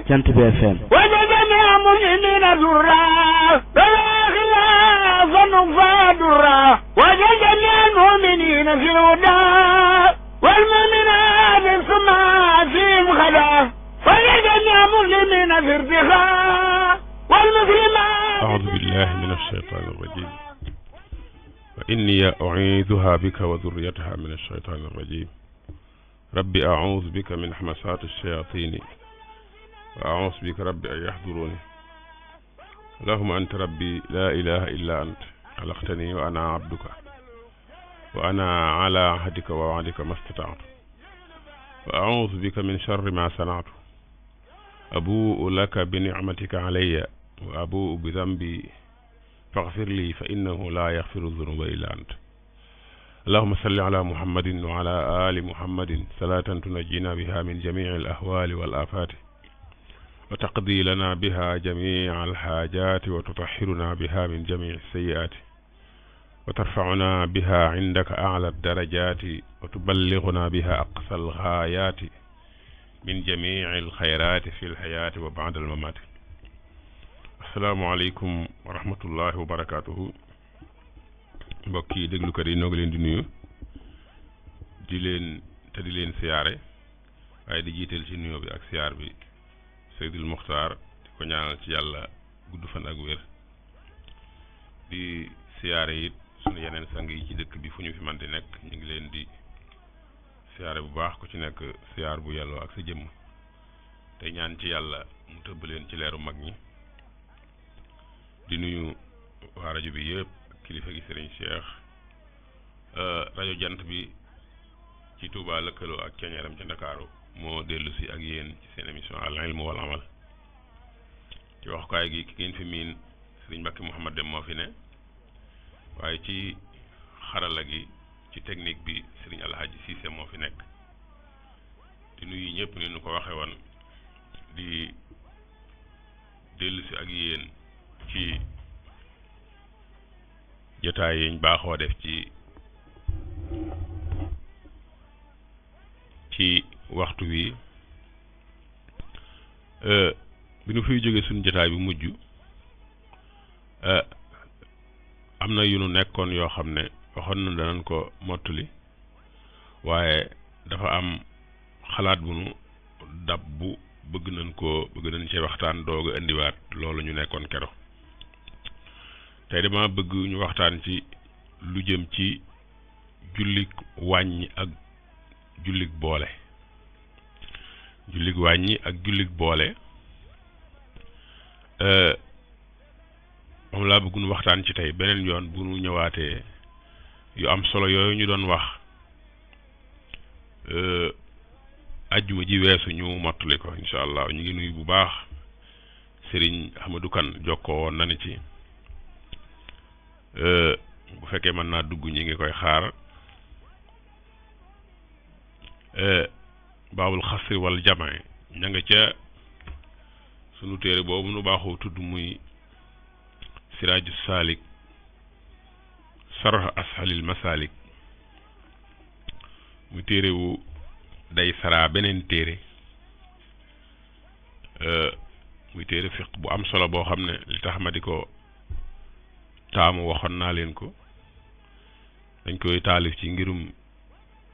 Jant bi FM وجدنا مسلمين درا فلا خلاف فادرا وجدنا المؤمنين في الهدى والمؤمنات ثم فيهم خدا وجدنا مسلمين في ارتخاء والمسلمات. أعوذ بالله من الشيطان الرجيم وإني أعيذها بك وذريتها من الشيطان الرجيم ربي أعوذ بك من همسات الشياطين وأعوذ بك ربي أن يحضروني اللهم أنت ربي لا إله إلا أنت خلقتني وأنا عبدك وأنا على عهدك ووعدك ما استطعت وأعوذ بك من شر ما صنعت أبوء لك بنعمتك علي وأبوء بذنبي فاغفر لي فإنه لا يغفر الذنوب إلا أنت اللهم صل على محمد وعلى آل محمد صلاة تنجينا بها من جميع الأهوال والآفات وتقضي لنا بها جميع الحاجات وتطهرنا بها من جميع السيئات وترفعنا بها عندك أعلى الدرجات وتبلغنا بها أقصى الغايات من جميع الخيرات في الحياة وبعد الممات. السلام عليكم ورحمة الله وبركاته. mbokki déglukat yi noo ngi leen di nuyu di leen siyaare waaye di jiital ci nuyoo bi ak siyaar bi Seydil Muxtaar di ko ñaanal ci yàlla gudd fan ak wér di siyaare it sunu yeneen sang yi ci dëkk bi fu ñu fi man di nekk ñu ngi leen di siyaare bu baax ku ci nekk siyaar bu yàlloo ak sa jëmm te ñaan ci yàlla mu tëbb leen ci leeru mag ñi di nuyu waa rajo bi yëpp kilifa gi Serigne Cheikh rajo jant bi ci Touba lëkkaloo ak ceñeeram ci Ndakaaru moo dellu si ak yéen ci seen émission al ilm wal amal ci waxukaay gi ki ngeen fi miin Serigne Mbacke Mouhamad Dem moo fi ne waaye ci xarala gi ci technique bi Serigne Alhaji Cissé moo fi nekk di nuyu ñëpp ni ñu ko waxe woon di dellu si ak yéen ci jotaay yiñ baaxoo def ci waxtu wi bi nu fiy jóge suñu jotaay bi mujj am na yu nu nekkoon yoo xam ne waxoon na danañ ko mottali waaye dafa am xalaat bu nu dab bu bëgg nañ ci waxtaan doog a indiwaat loolu ñu nekkoon kero tey dama bëgg ñu waxtaan ci lu jëm ci jullik wàññi ak jullik boole moom laa bëgg ñu waxtaan ci tey beneen yoon bu ñu ñëwaatee yu am solo yooyu ñu doon wax ajjuma ji weesu ñu mottali ko incha allah ñu ngi nuyu bu baax Serigne Ahmadou Kane jokkoo woon na ni ci bu fekkee mën naa dugg ñi ngi koy xaar baabul xasri wal jamaay ña nga ca sunu téere boobu nu baaxoo tudd muy siraaju saalik sarh ashalil masalik muy téere wu day saraa beneen téere muy téere fiq bu am solo boo xam ne li tax ma di ko taamu waxoon naa leen ko dañ koy taalif ci ngirum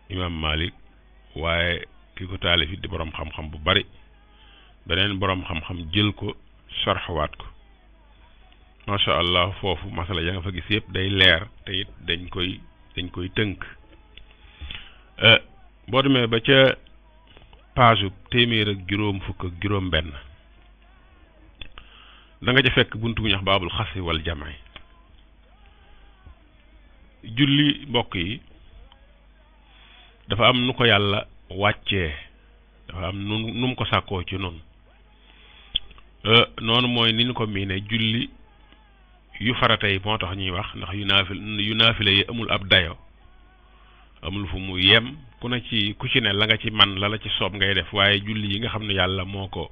imam Malik waaye ki ko taalif it di borom xam-xam bu bari beneen borom xam-xam jël ko sarxwaat ko macha allah foofu masala ya nga fa gis yëpp day leer te it dañ koy tënk boo demee ba ca page téeméer ak juróom fukk ak juróom benn da nga ca fekk buntu bu ñax baabul xasri wal jamaay julli mbokk yi dafa am nu ko yàlla wàccee dafa am nu mu ko sàkkoo ci noonu noonu mooy ni ñu ko miine julli yu farata yi moo tax ñuy wax ndax yu naafila yi amul ab dayo amul fu mu yem ku ci ne la nga ci man la ci soob ngay def waaye julli yi nga xam ne yàlla moo ko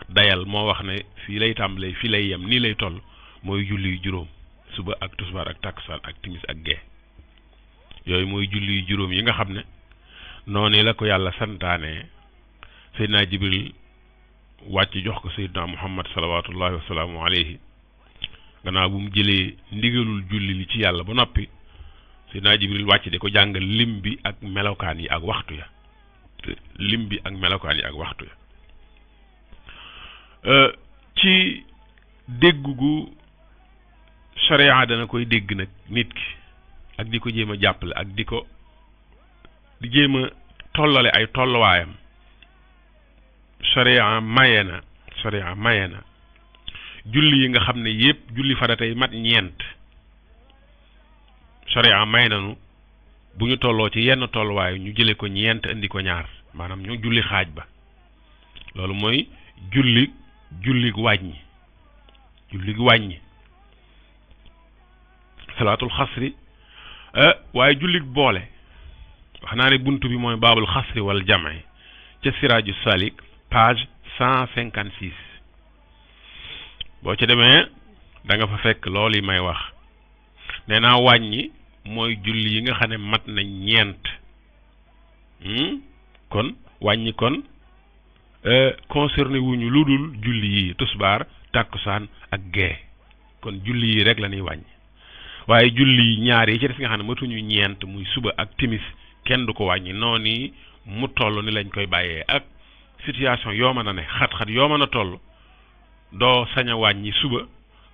dayal moo wax ne fii lay tàmbalee fii lay yem nii lay toll mooy julli yu juróom suba ak tusbaar ak takkusaan ak timis ak gee yooyu mooy julli yu juróom yi nga xam ne noonu la ko yàlla santaane Seydina Jibril wàcc jox ko sayyidna Muhammad salawatullahi wasalaamu alayhi gannaaw bu mu jëlee ndigalul julli li ci yàlla ba noppi sayyidna Jibril wàcc di ko jàngal lim bi ak melokaan yi ak waxtu ya lim bi ak melokaan yi ak waxtu ya ci dégg gu sharia dana koy dégg nag nit ki ak di ko jéem a jàppale ak di jéem a tollale ay tolluwaayam sharia maye na julli yi nga xam ne yépp julli farata yi mat ñeent sharia may nanu bu ñu tolloo ci yenn tolluwaay ñu jële ko ñeent indi ko ñaar maanaam ñu julli xaaj ba loolu mooy julli wàññi salaatul xasri waaye jullig boole wax naa ne buntu bi mooy baabul xasri wal jam'i ca siraaju salik page 156 boo ca demee da nga fa fekk loolu yi may wax nee naa wàññi mooy julli yi nga xam ne mat na ñeent kon wàññi kon concerné wuñu lu dul julli yi tusbaar tàkkusaan ak gee kon julli yi rek la ñuy wàññi waaye julli ñaar yi ci def nga xam ne matuñu ñeent muy suba ak timis kenn du ko wàññi noonu mu toll ni lañ koy bàyyee ak situation yoo mën a ne xat-xat yoo mën a toll doo sañ a wàññi suba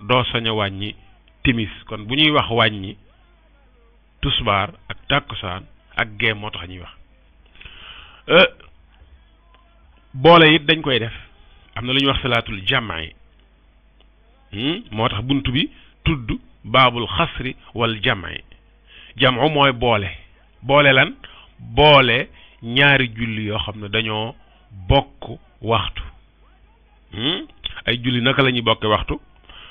doo sañ a wàññi timis kon bu ñuy wax wàññi tusbaar ak tàkkusaan ak gee moo tax ñuy wax boole it dañ koy def am na lu ñuy wax salaatul jam'i moo tax buntu bi tudd baabul xasri wal jam'i jam'u mooy boole lan boole ñaari julli yoo xam ne dañoo bokk waxtu ay julli naka la ñuy bokke waxtu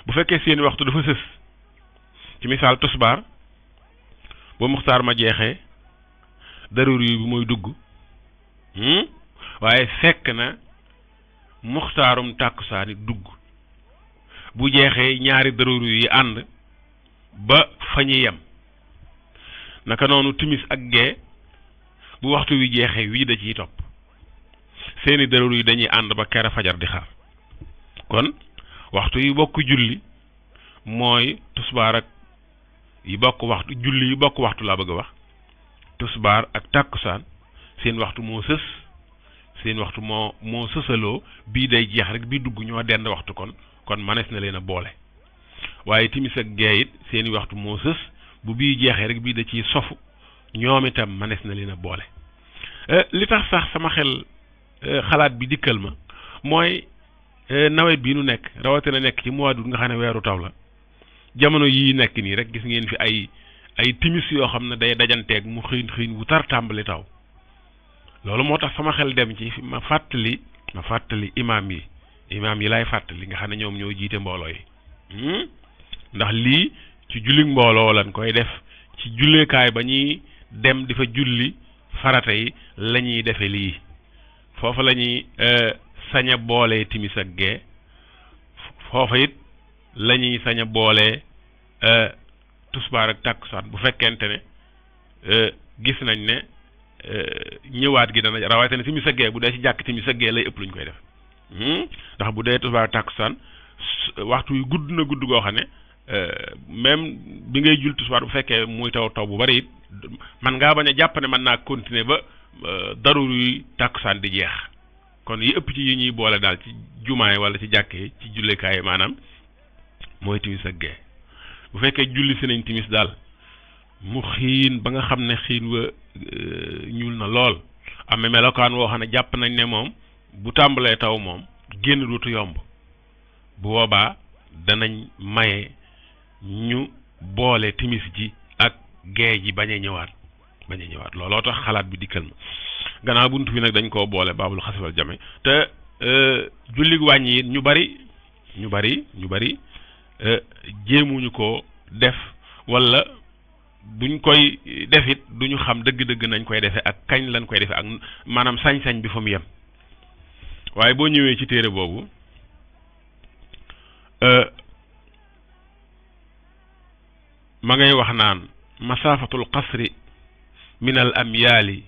bu fekkee seeni waxtu dafa sës ci misaal tusbaar ba muxtaar ma jeexee daruri bi mooy dugg waaye fekk na muxtaarum tàkkusaani dugg bu jeexee ñaari daruri yi ànd ba fa ñu yem naka noonu timis ak gee bu waxtu wi jeexee wii da ciy topp seeni daruri yi dañuy ànd ba kera fajar di xar kon waxtu yi bokk julli mooy tusbaar ak yi bokk waxtu julli yi bokk waxtu laa bëgg a wax tusbaar ak tàkkusaan seen waxtu moo sës seen waxtu moo sësaloo bii day jeex rek bii dugg ñoo dend waxtu kon manees na leen a boole waaye timis ak gee it seeni waxtu moo sës bu bii jeexee rek bii da ciy sofu ñoom itam manees na leen a boole li tax sax sama xel xalaat bi dikkal ma mooy nawet bii nu nekk rawatina nekk ci mois d'août nga xam ne weeru taw la jamono yii nekk nii rek gis ngeen fi ay timis yoo xam ne day dajanteeg mu xiin wu tar tàmbali taw loolu moo tax sama xel dem ci ma fàttali imaam yi laay fàttali nga xam ne ñoom ñoo jiite mbooloo yi ndax lii ci julli mbooloo lañ koy def ci julleekaay ba ñuy dem di fa julli farata yi la ñuy defe lii foofa la ñuy sañ a boole timis ak gee foofa it la ñuy sañ a boole tusbaar ak tàkkusaan bu fekkente ne gis nañ ne ñëwaat gi dana rawatina timis ak gee bu dee ci jàkk timis ak gee lay ëpp luñ koy def ndax bu dee tusbaar ak tàkkusaan waxtu yu gudd na gudd goo xam ne même bi ngay jul tusbaar bu fekkee muy taw bu bari it man ngaa bañ a jàpp ne mën naa continuer ba daruru yi tàkkusaan di jeex kon yi ëpp ci yi ñuy boole daal ci jumaay wala ci jàkkee ci jullekaay maanaam mooy timis ak gee bu fekkee julli si nañ timis daal mu xiin ba nga xam ne xiin wa ñuul na lool am na melokaan woo xam ne jàpp nañ ne moom bu tàmbalee taw moom génn dootu yomb bu boobaa danañ maye ñu boole timis ji ak gee ji bañ a ñëwaat looloo tax xalaat bi dikkal ma gannaaw buntu bi nag dañ koo boole baabul xasri wal jam'i te jullig wàññi it ñu bari jéemuñu ko def wala buñ koy defit duñu xam dëgg-dëgg nañ koy defe ak kañ lañ koy defe ak maanaam sañ-sañ bi fa mu yem waaye boo ñëwee ci téere boobu ma ngay wax naan masaafatul qasri min al amyaali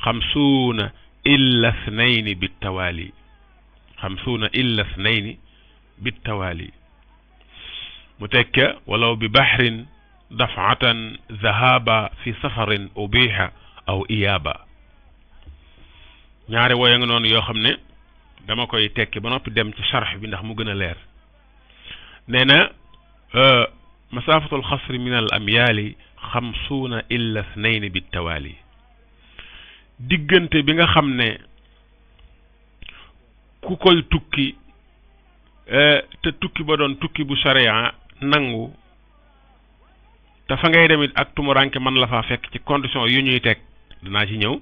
xamsuuna illa snayni bi tawaali xamsuuna illa ithnayni bittawaali mu tekka walaw bi bahrin dafatan dhahaba fi safarin ubiha aw iyaba ñaari woya nga noonu yoo xam ne dama koy tekki ba noppi dem ci sharh bi ndax mu gën a leer nee na masaafatul xasri min al amyaali xamsuuna illa ithnayni bittawaali diggante bi nga xam ne ku koy tukki te tukki ba doon tukki bu sharia nangu te fa ngay demit ak tumuranke man la faa fekk ci condition yu ñuy teg dinaa ci ñëw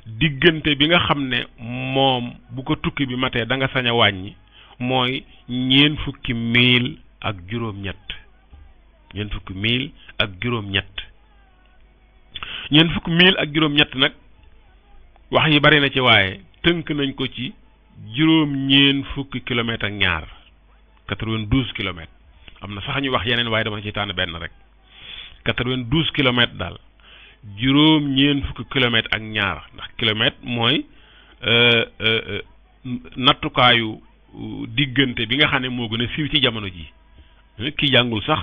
diggante bi nga xam ne moom bu ko tukki bi matee da nga sañ a wàññi mooy ñeent fukki mil ak juróom-ñett ñeent fukki mil ak juróom-ñett ñeent fukki mil ak juróom-ñett nag wax yi bari na ci waaye tënk nañ ko ci juróom-ñeent fukki kilomètres ak ñaar 92 kilomètres am na sax ñu wax yeneen waaye dama ci tànn benn rek 92 kilomètres daal juróom-ñeent fukki kilomètres ak ñaar ndax kilomètre mooy nattukaayu diggante bi nga xam ne moo gën a siiw ci jamono ji ki jàngul sax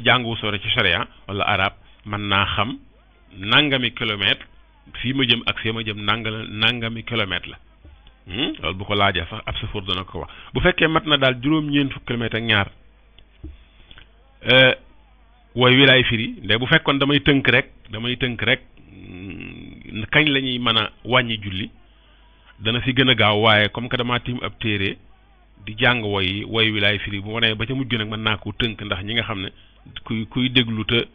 jàngu sore ci sharia wala arab mën naa xam nangami kilomètre fii ma jëm ak fii ma jëm nangami kilomètre la loolu bu ko laajee sax ab safar dana ko wax bu fekkee mat na daal juróom-ñeent fukki kilomètre ak ñaar wooy wi laay firi nde bu fekkoon damay tënk rek kañ la ñuy mën a wàññi julli dana fi gën a gaaw waaye comme que damaa tiim ab téere di jàng woy wi laay firi bu ma nee ba ca mujj nag mën naa ko tënk ndax ñi nga xam ne kuy déglu te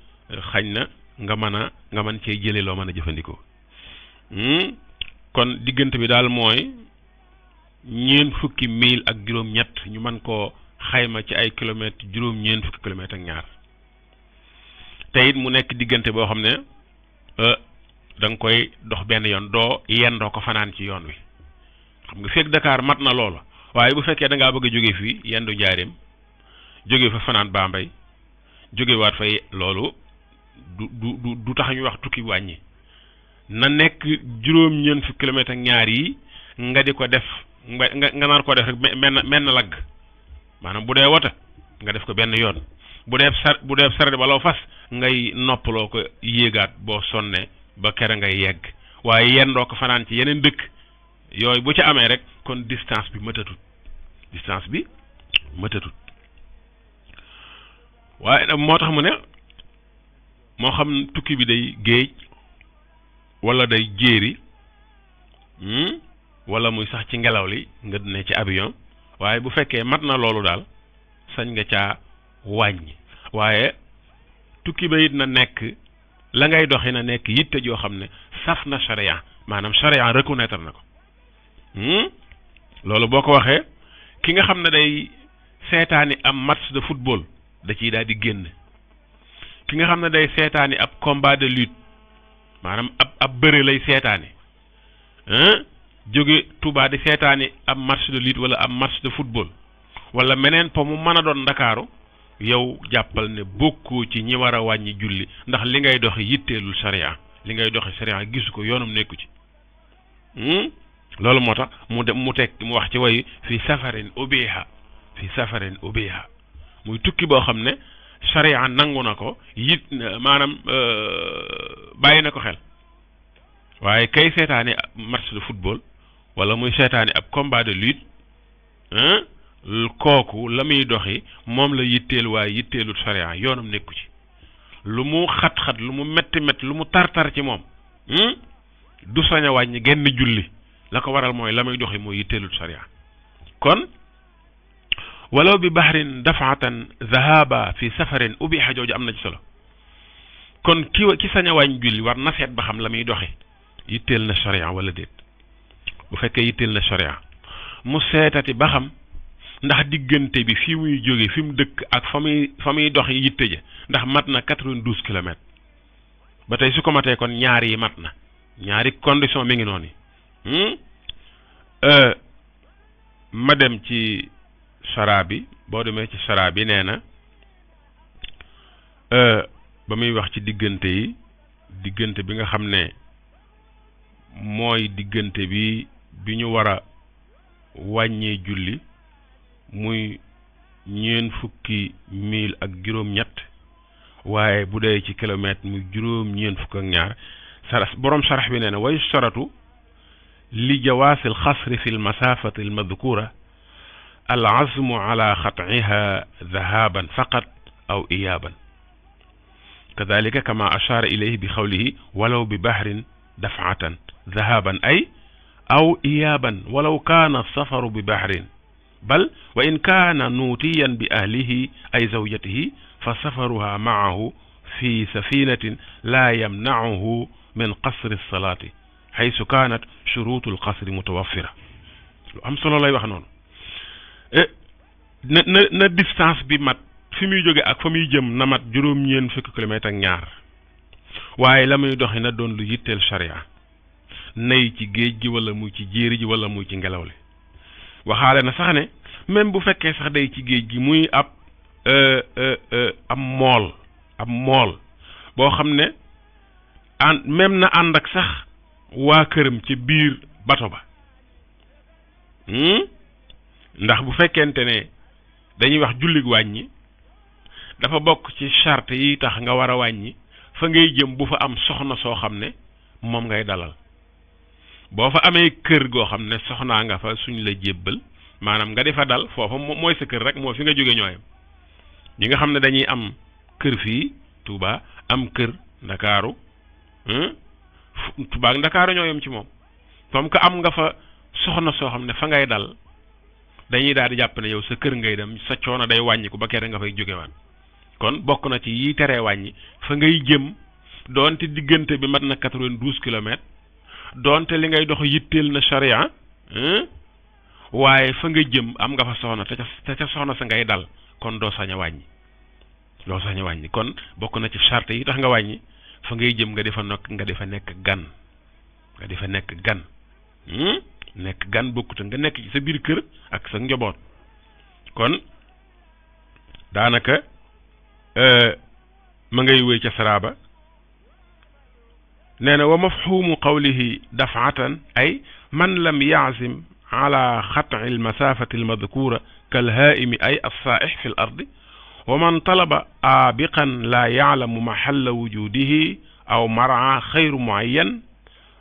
xañ na nga mën cee jëlee loo mën a jëfandikoo kon diggante bi daal mooy ñeent fukki mil ak juróom-ñett ñu mën koo xayma ci ay kilomètres juróom-ñeent fukki kilomètres ak ñaar te it mu nekk diggante boo xam ne da nga koy dox benn yoon doo yendoo ko fanaan ci yoon wi xam nga fekk Dakar mat na loola waaye bu fekkee da ngaa bëgg a jóge fii yendu Njaaréem jóge fa fanaan Bambey jóge waat fay loolu du tax ñu wax tukki wàññi na nekk juróom-ñeent fukki kilomètres ak ñaar yi nga di ko def nga nar ko def rek menn lagg maanaam bu dee wota nga def ko benn yoon bu dee saret wala fas ngay noppaloo ko yéegaat boo sonne ba kere ngay yegg waaye yendoo ko fanaan ci yeneen dëkk yooyu bu ci amee rek kon distance bi mëtatut waaye nag moo tax mu ne moo xam tukki bi day géej wala day jéeri wala muy sax ci ngelaw li nga ne ci avion waaye bu fekkee mat na loolu daal sañ nga caa wàññi waaye tukki ba it na nekk la ngay doxi na nekk yitte joo xam ne saf na charia maanaam charia reconnaître na ko loolu boo ko waxee ki nga xam ne day seetaani am match de football da ciy daal di génn ki nga xam ne day seetaani ab combat de lutte maanaam ab bëre lay seetaani jóge Touba di seetaani ab match de lutte wala ab match de football wala meneen po mu mën a doon Ndakaaru yow jàppal ne bokkoo ci ñi war a wàññi julli ndax li ngay doxe yitteelul sharia li ngay doxe sharia gisu ko yoonam nekku ci loolu moo tax mu teg mu wax ci way fi safarin ubiha muy tukki boo xam ne sharia nangu na ko maanaam bàyyi na ko xel waaye kay seetaani match de football wala muy seetaani ab combat de lutte kooku la muy doxi moom la yitteel waaye yitteelut sharia yoonam nekku ci lu mu xat-xat lu mu metti lu mu tar-tar ci moom du sañ a wàññi genn julli la ko waral mooy la muy doxi mooy yitteelut sharia kon walaw bi bahrin dafatan dhahaba fi safarin ubiha jooju am na ci solo kon ki sañ a wàññi julli war na seet ba xam la muy doxi yitteel na sharia wala déet bu fekkee yitteel na sharia mu seetati ba xam ndax diggante bi fi muy jóge fi mu dëkk ak fa muy dox yitte ja ndax mat na 92 kilomètres ba tey su ko matee kon ñaar yi mat na ñaari condition mi ngi noonu ma dem ci sara bi boo demee ci sara bi nee na ba muy wax ci diggante bi nga xam ne mooy diggante bi ñu war a wàññee julli muy 40 mil ak juróom-ñett waaye bu dee ci kilomètre muy juróom-ñeent fukk ak ñaar borom sarax bi nee na way saratu li jawaasi alxasri fi almasafati almadkura al azmu ala xat'iha dhahaban faqat aw iyaban kadhalika kama ashara ilayhi bi qawlihi walaw bi bahrin daf'atan dhahaban ay aw iyaban walaw kana safaru bi bahrin bal wa in kana nutiyan bi ahlihi ay zawjatihi fa safaruha ma'ahu fi safinatin la yamna'uhu min qasri as-salati haythu kanat shurutu al-qasri mutawaffira lu am solo lay wax noonu na distance bi mat fi muy jóge ak fa muy jëm na mat juróom-ñeent fukki kilomètre ak ñaar waaye la muy doxi na doon lu yitteel sharia nay ci géej gi wala muy ci jéeri ji wala muy ci ngelaw li waxaale na sax ne même bu fekkee sax day ci géej gi muy ab mool boo xam ne même na ànd ak sax waa këram ci biir bato ba ndax bu fekkente ne dañuy wax jullig wàññi dafa bokk ci charte yi tax nga war a wàññi fa ngay jëm bu fa am soxna soo xam ne moom ngay dalal boo fa amee kër goo xam ne soxnaa nga fa suñ la jébbal maanaam nga di fa dal foofa mooy sa kër rek moo fi nga jóge ñooyam ñi nga xam ne dañuy am kër fii Touba am kër Ndakaaru Touba ak Ndakaaru ñooyam ci moom comme que am nga fa soxna soo xam ne fa ngay dal dañuy daal di jàpp ne yow sa kër ngay dem sa coono day wàññiku ba kere nga fay jógewaan kon bokk na ci yi teree wàññi fa ngay jëm doonte diggante bi mat na 92 kilomètres doonte li ngay dox yitteel na charia waaye fa nga jëm am nga fa soxna te ca soxna sa ngay dal kon doo sañ a wàññi kon bokk na ci charte yi tax nga wàññi fa ngay jëm nga di fa nekk gan nekk gan bokkut nga nekk ci sa biir kër ak sa njaboot kon daanaka ma ngay wéy ca saraba nee na wa mafhumu qawlihi daf'atan ay man lam ya'zim ala xat'i almasafati almadkura kalhaa'imi ay as-saa'ih fi al-ardi wa man talaba aabiqan la ya'lamu mahalla wujudihi aw mar'a xayru mu'ayyan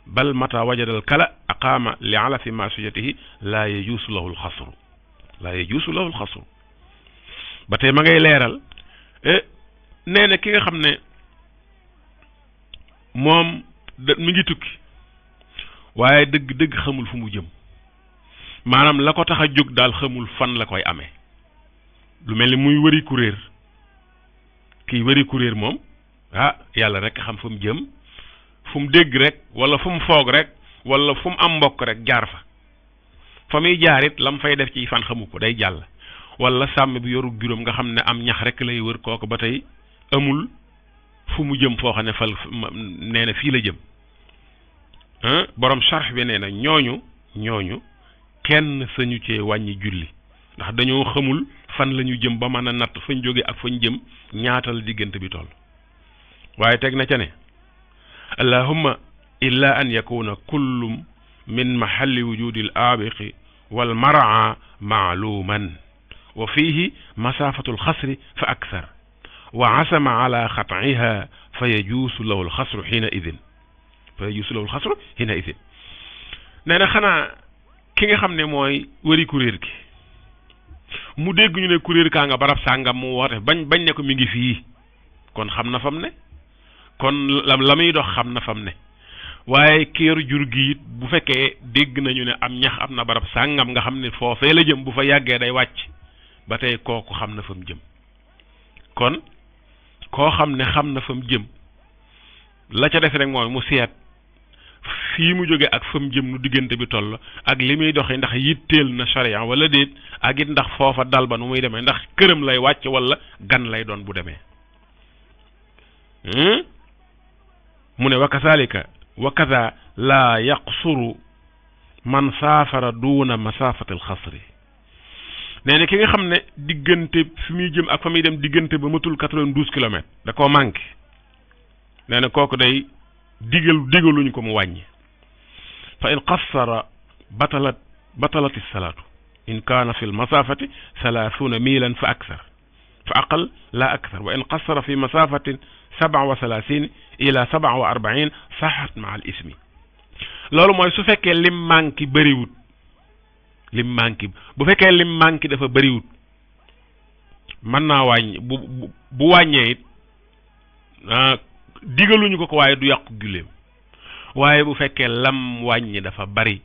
bal mata wajada al-kala aqama li alafi masiyatihi la yajuusu lahu al-xasru ba tey ma ngay leeral nee na ki nga xam ne moom mi ngi tukki waaye dëgg xamul fu mu jëm maanaam la ko tax a jóg daal xamul fan la koy amee lu mel ni muy wëri kuréer kii wëri kuréer moom yàlla rek xam fu mu jëm fu mu dégg rek wala fu mu foog rek wala fu mu am mbokk rek jaar fa muy jaar it lam fay def ci fan xamu ko day jàll wala sàmm bi yoru juróom nga xam ne am ñax rek lay wër kooku ba tey amul fu mu jëm foo xam ne fal nee na fii la jëm borom sarx bi nee na ñooñu kenn sañu cee wàññi julli ndax dañoo xamul fan la ñu jëm ba mën a natt fañ jóge ak fañ jëm ñaatal diggante bi toll waaye teg na ca ne allahumma illa an yakuna kullu min mahalli wujudi al aabiqi wal mar'a maaluman wa fihi masafatu al xasri fa akthar wa asama ala xat'iha fa yajuusu lahu al xasru xiina idin nee na xanaa ki nga xam ne mooy wëri kuréer gi mu dégg ñu ne kuréer kaa nga barab sàngam mu woote bañ ne ko mi ngi fii kon xam na fam ne kon la muy dox xam na fam ne waaye keeru jur gi it bu fekkee dégg nañu ne am ñax am na barab sàngam nga xam ne foofee la jëm bu fa yàggee day wàcc ba tey kooku xam na fa mu jëm kon koo xam ne xam na fa mu jëm la ca def rek mooy mu seet fii mu jóge ak fa mu jëm nu diggante bi toll ak li muy doxee ndax yitteel na charia wala déet ak it ndax foofa dal ba nu muy demee ndax këram lay wàcc wala gan lay doon bu demee mu ne wa kaza la yaqsuru man saafara duuna masafati alxasri nee na ki nga xam ne diggante fi muy jëm ak fa muy dem diggante ba matul 92 kilomètres da koo manqué nee na kooku day digaluñ ko mu wàññi fa in qassara batalat batalati salaatu in kaana fi lmasafati 30 milan fa akthar fa aqal la akthar wa in qassara fi masafatin 37 ila 47 saxat maa al ismi. loolu mooy su fekkee lim manqué bëriwut lim manqué bu fekkee lim manqué dafa bëriwut mën naa wàññi bu wàññee it digaluñu ko waaye du yàqu julleem waaye bu fekkee lam wàññi dafa bari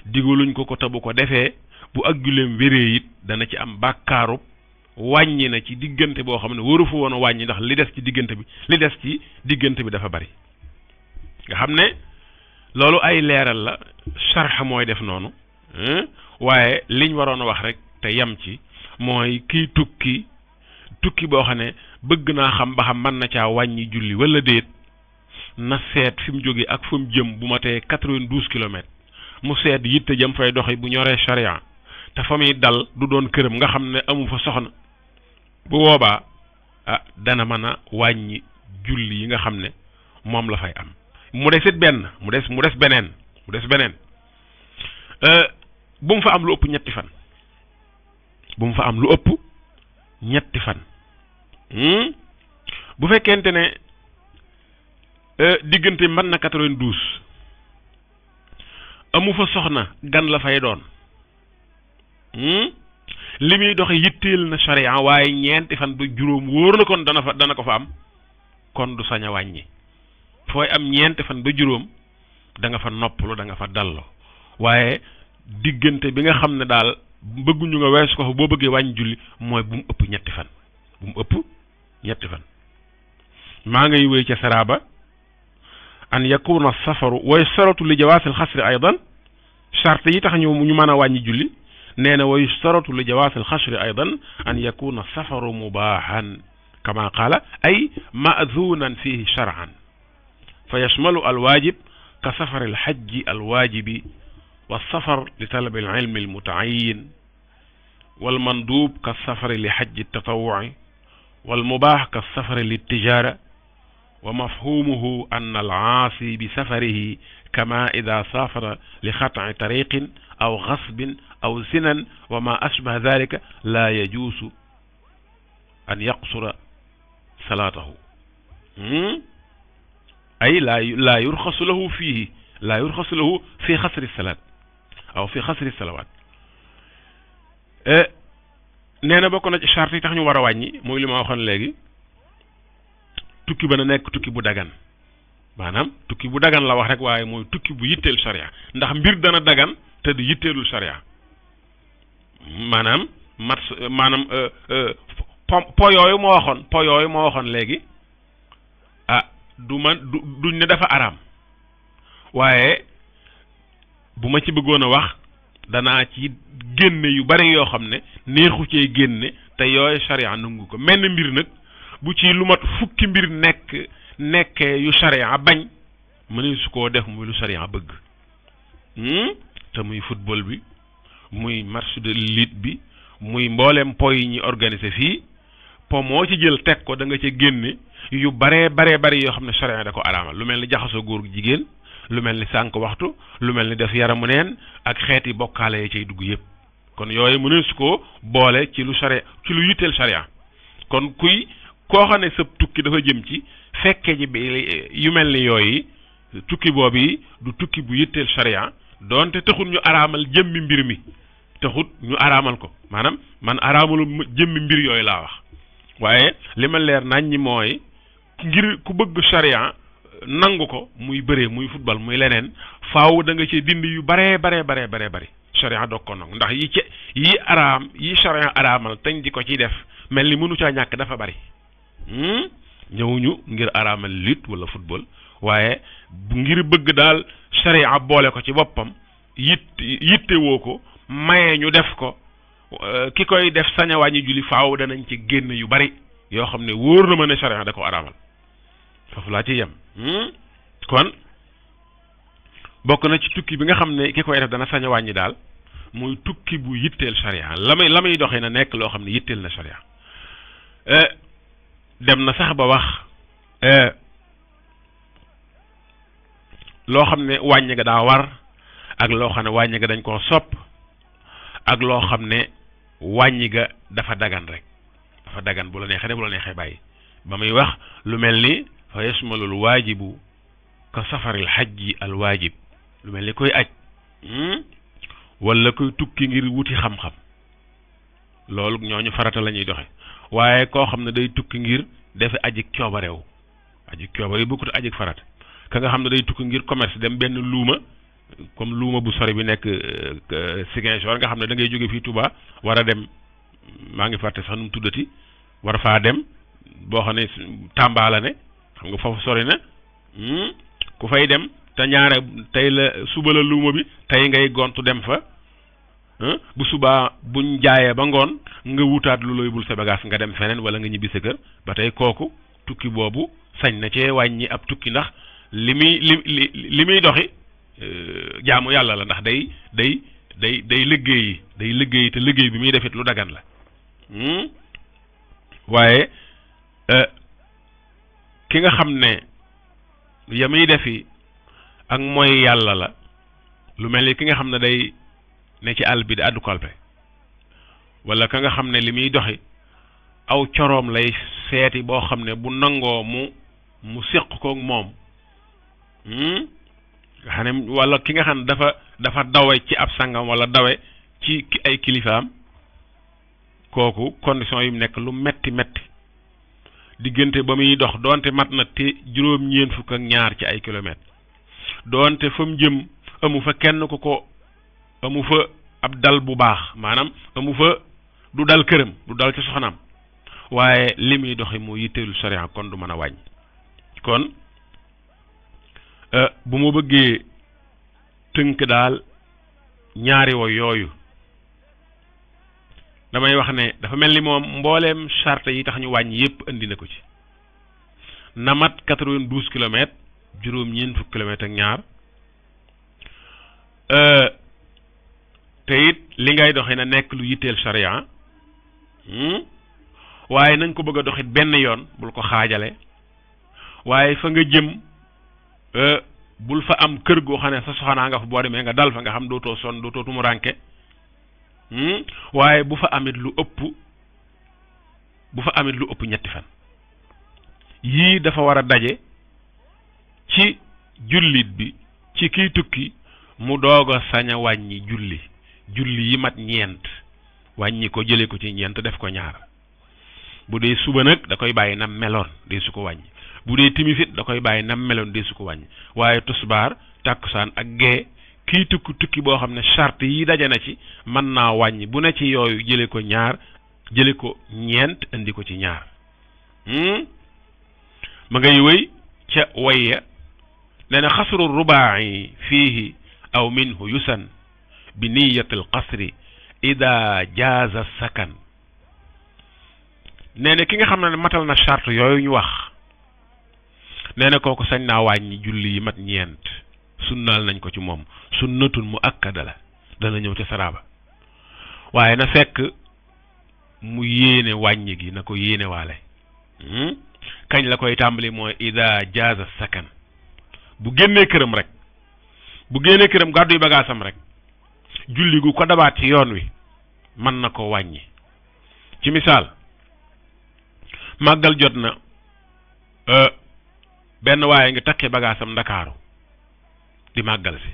digaluñ ko te bu ko defee bu ak julleem wéree it dana ci am bàkkaarub wàññi na ci diggante boo xam ne waru fa woon a wàññi ndax li des ci diggante bi dafa bari nga xam ne loolu ay leeral la sarx mooy def noonu waaye liñ waroon a wax rek te yem ci mooy kiy tukki boo xam ne bëgg naa xam ba xam mën na caa wàññi julli wala déet na seet fi mu jóge ak fi mu jëm bu ma tee 92 kilomètres mu seet yitte jëm fay doxi bu ñoree charia te fa muy dal du doon këram nga xam ne amu fa soxna bu boobaa dana mën a wàññi julli yi nga xam ne moom la fay am mu desit benn mu des beneen bu mu fa am lu ëpp ñetti fan bu fekkente ne diggante mën na 92 amu fa soxna gan la fay doon li muy doxe yitteel na charia waaye ñeenti fan ba juróom wóor na kon dana ko fa am kon du sañ a wàññi fooy am ñeenti fan ba juróom da nga fa noppalu da nga fa dallo waaye diggante bi nga xam ne daal bëgguñu nga weesu ko fa boo bëggee wàññi julli mooy bu mu ëpp ñetti fan maa ngay wéy ca saraba an yakuna safaru wa yustaratu li jawaasil xasri aydan charte yi tax ñu mën a wàññi julli nee na wa yustaratu li jawaasil xasri aydan an yakuna safaru mubaahan kama qaala ay ma'zunan fihi shar'an fa yashmalu alwaajib ka safari alxajji alwaajibi والسفر لطلب العلم المتعين والمندوب كالسفر لحج التطوع والمباح كالسفر للتجارة ومفهومه أن العاصي بسفره كما إذا سافر لقطع طريق أو غصب أو زنا وما أشبه ذلك لا يجوز أن يقصر صلاته أي لا يرخص له فيه لا يرخص له في خسر الصلاة aw fi xasri salawaat nee na bokk na ci charte yi tax ñu war a wàññi mooy li ma waxoon léegi tukki ba na nekk tukki bu dagan maanaam tukki bu dagan la wax rek waaye mooy tukki bu yitteel charia ndax mbir dana dagan te du yitteelul charia maanaam po yooyu moo waxoon léegi duñ ne dafa araam waaye bu ma ci bëggoon a wax danaa ci génne yu bari yoo xam ne neexu cee génne te yooyu charia nangu ko menn mbir nag bu ci lu mat fukki mbir nekkee yu charia bañ mëne su koo def muy lu charia bëgg te muy football bi muy match de lutte bi muy mboolem po yi ñi organiser fii po moo ci jël teg ko da nga ca génne yu baree bari yoo xam ne charia da ko araamal lu mel ni jaxasoo góor jigéen lu mel ni sànq waxtu lu mel ni def yaramu neen ak xeeti bokkaale yi cay dugg yëpp kon yooyu mënees su ko boole ci lu yitteel charia kon koo xam ne sa tukki dafa jëm ci fekke ji bi yu mel ni yooyu tukki boobu yi du tukki bu yitteel charia doonte taxut ñu araamal jëmmi mbir mi taxut ñu araamal ko maanaam man araamalu jëmmi mbir yooyu laa wax waaye li ma leer nañ ñi mooy ngir ku bëgg charia nangu ko muy bëree muy football muy leneen faaw da nga ci dindi yu bari charia doog ko nangu ndax yi charia araamal tañ di ko ci def mel ni mënu caa ñàkk dafa bari ñëwuñu ngir araamal lutte wala football waaye ngir bëgg daal charia boole ko ci boppam yitte woo ko maye ñu def ko ki koy def sañ a wàññi julli faaw danañ ci génn yu bari yoo xam ne wóor na ma ne charia da ko araamal foofu laa ci yem kon bokk na ci tukki bi nga xam ne ki koy def dana sañ a wàññi daal muy tukki bu yitteel charia la muy doxee na nekk loo xam ne yitteel na charia dem na sax ba wax loo xam ne wàññi nga daa war ak loo xam ne wàññi ga dañ koo sopp ak loo xam ne wàññi ga dafa dagan rek dafa dagan bu la neexee bu la neexee bàyyi ba muy wax lu mel ni fa yasmalul waajibu ka safaril xajji al waajib lu mel ni koy aj wala koy tukki ngir wuti xam-xam loolu ñooñu farata la ñuy doxe waaye koo xam ne day tukki ngir defe aji coobareew aji coobare bokkut aji farata ka nga xam ne day tukki ngir commerce dem benn luuma comme luuma bu sori bi nekk Ziguinchor nga xam ne da ngay jóge fii Touba war a dem maa ngi fàtte sax nu mu tuddati war faa dem boo xam ne Tamba la ne xam nga foofu sori na ku fay dem te ñaare tey la suba la luuma bi tey ngay gontu dem fa bu subaa buñ jaayee ba ngoon nga wutaat lu looy bul sa bagage nga dem feneen wala nga ñibbi sa kër ba tey kooku tukki boobu sañ na cee wàññi ab tukki ndax li muy doxi jaamu yàlla la ndax day liggéey te liggéey bi muy defit lu dagan la waaye ki nga xam ne ya muy defi ak mooy yàlla la lu mel ni ki nga xam ne day ne ci àll bi di àddu kolpe wala ka nga xam ne li muy doxi aw coroom lay seeti boo xam ne bu nangoo mu séq koog moom nga xam ne wala ki nga xam ne dafa dawe ci ab sangam wala dawe ci ay kilifaam kooku condition yi mu nekk lu metti diggante ba muy dox doonte mat na te juróom-ñeent fukk ak ñaar ci ay kilomètres doonte fa mu jëm amu fa kenn ko amu fa ab dal bu baax maanaam amu fa du dal këram du dal ci soxnaam waaye li muy doxi moo yitteelu sariya kon du mën a wàññi kon bu ma bëggee tënk daal ñaari woy yooyu damay wax ne dafa mel ni moom mbooleem charte yi tax ñu wàññi yépp indi na ko ci na mat 92 kilomètres juróom-ñeent fukk kilomètres ak ñaar te it li ngay doxee na nekk lu yitteel charia waaye nañ ko bëgg a doxit benn yoon bul ko xaajale waaye fa nga jëm bul fa am kër goo xam ne sa soxnaa nga fa boo demee nga dal fa nga xam dootoo sonn dootoo tumuranke waaye bu fa amit lu ëpp ñetti fan yii dafa war a daje ci jullit bi ci kiy tukki mu doog a sañ a wàññi julli yi mat ñeent wàññi ko jëlee ko ci ñeent def ko ñaar bu dee suba nag da koy bàyyi nam meloon dee su ko wàññi bu dee timisit da koy bàyyi nam meloon dee su ko wàññi waaye tusbaar tàkkusaan ak gee kii tukki boo xam ne charte yi daje na ci mën naa wàññi bu ne ci yooyu jële ko ñeent indi ko ci ñaar ma ngay wéy ca wayya nee na xasru rubaa'i fiihi aw minhu yusan bi niyati al qasri ida jaaza sakan nee na ki nga xam ne matal na charte yooyu ñu wax nee na kooku sañ naa wàññi julli yi mat ñeent sunnaal nañ ko ci moom sunnatun mu akkada la dana ñëw ca saraaba waaye na fekk mu yéene wàññi gi na ko yéene waale kañ la koy tàmbali mooy ida jaaza sakan bu génnee këram gàddu yu bagaasam rek julli gu ko dabaat ci yoon wi mën na ko wàññi ci misaal màggal jot na benn waaye ngi takkee bagaasam Ndakaaru di màggal si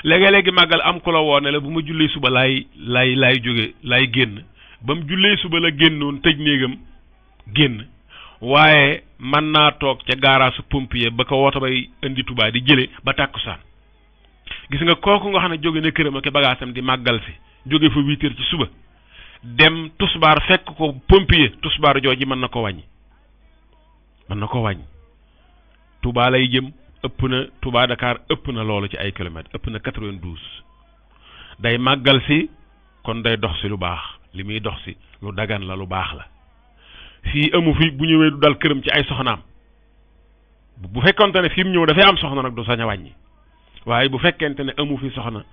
léegi màggal am ku la woo ne la bu ma jullee suba laay génn ba mu jullee suba la génnoon tëj néegam génn waaye mën naa toog ca gaaraasu pompier ba ko woto bay indi Tuubaa di jële ba tàkkusaan gis nga kooku nga xam ne jóge na këram ak bagaasam di màggal si jóge fa 8 heures ci suba dem tusbaar fekk ko pompier tusbaar jooji mën na ko wàññi Tuubaa lay jëm ëpp na Tuubaa Dakar ëpp na loolu ci ay kilomètres ëpp na 92 day màggal si kon day dox si lu baax li muy dox si lu dagan la lu baax la fii amu fi bu ñëwee du dal këram ci ay soxnaam bu fekkonte ne fi mu ñëw dafay am soxna nag du sañ a wàññi waaye bu fekkente ne amu fi soxna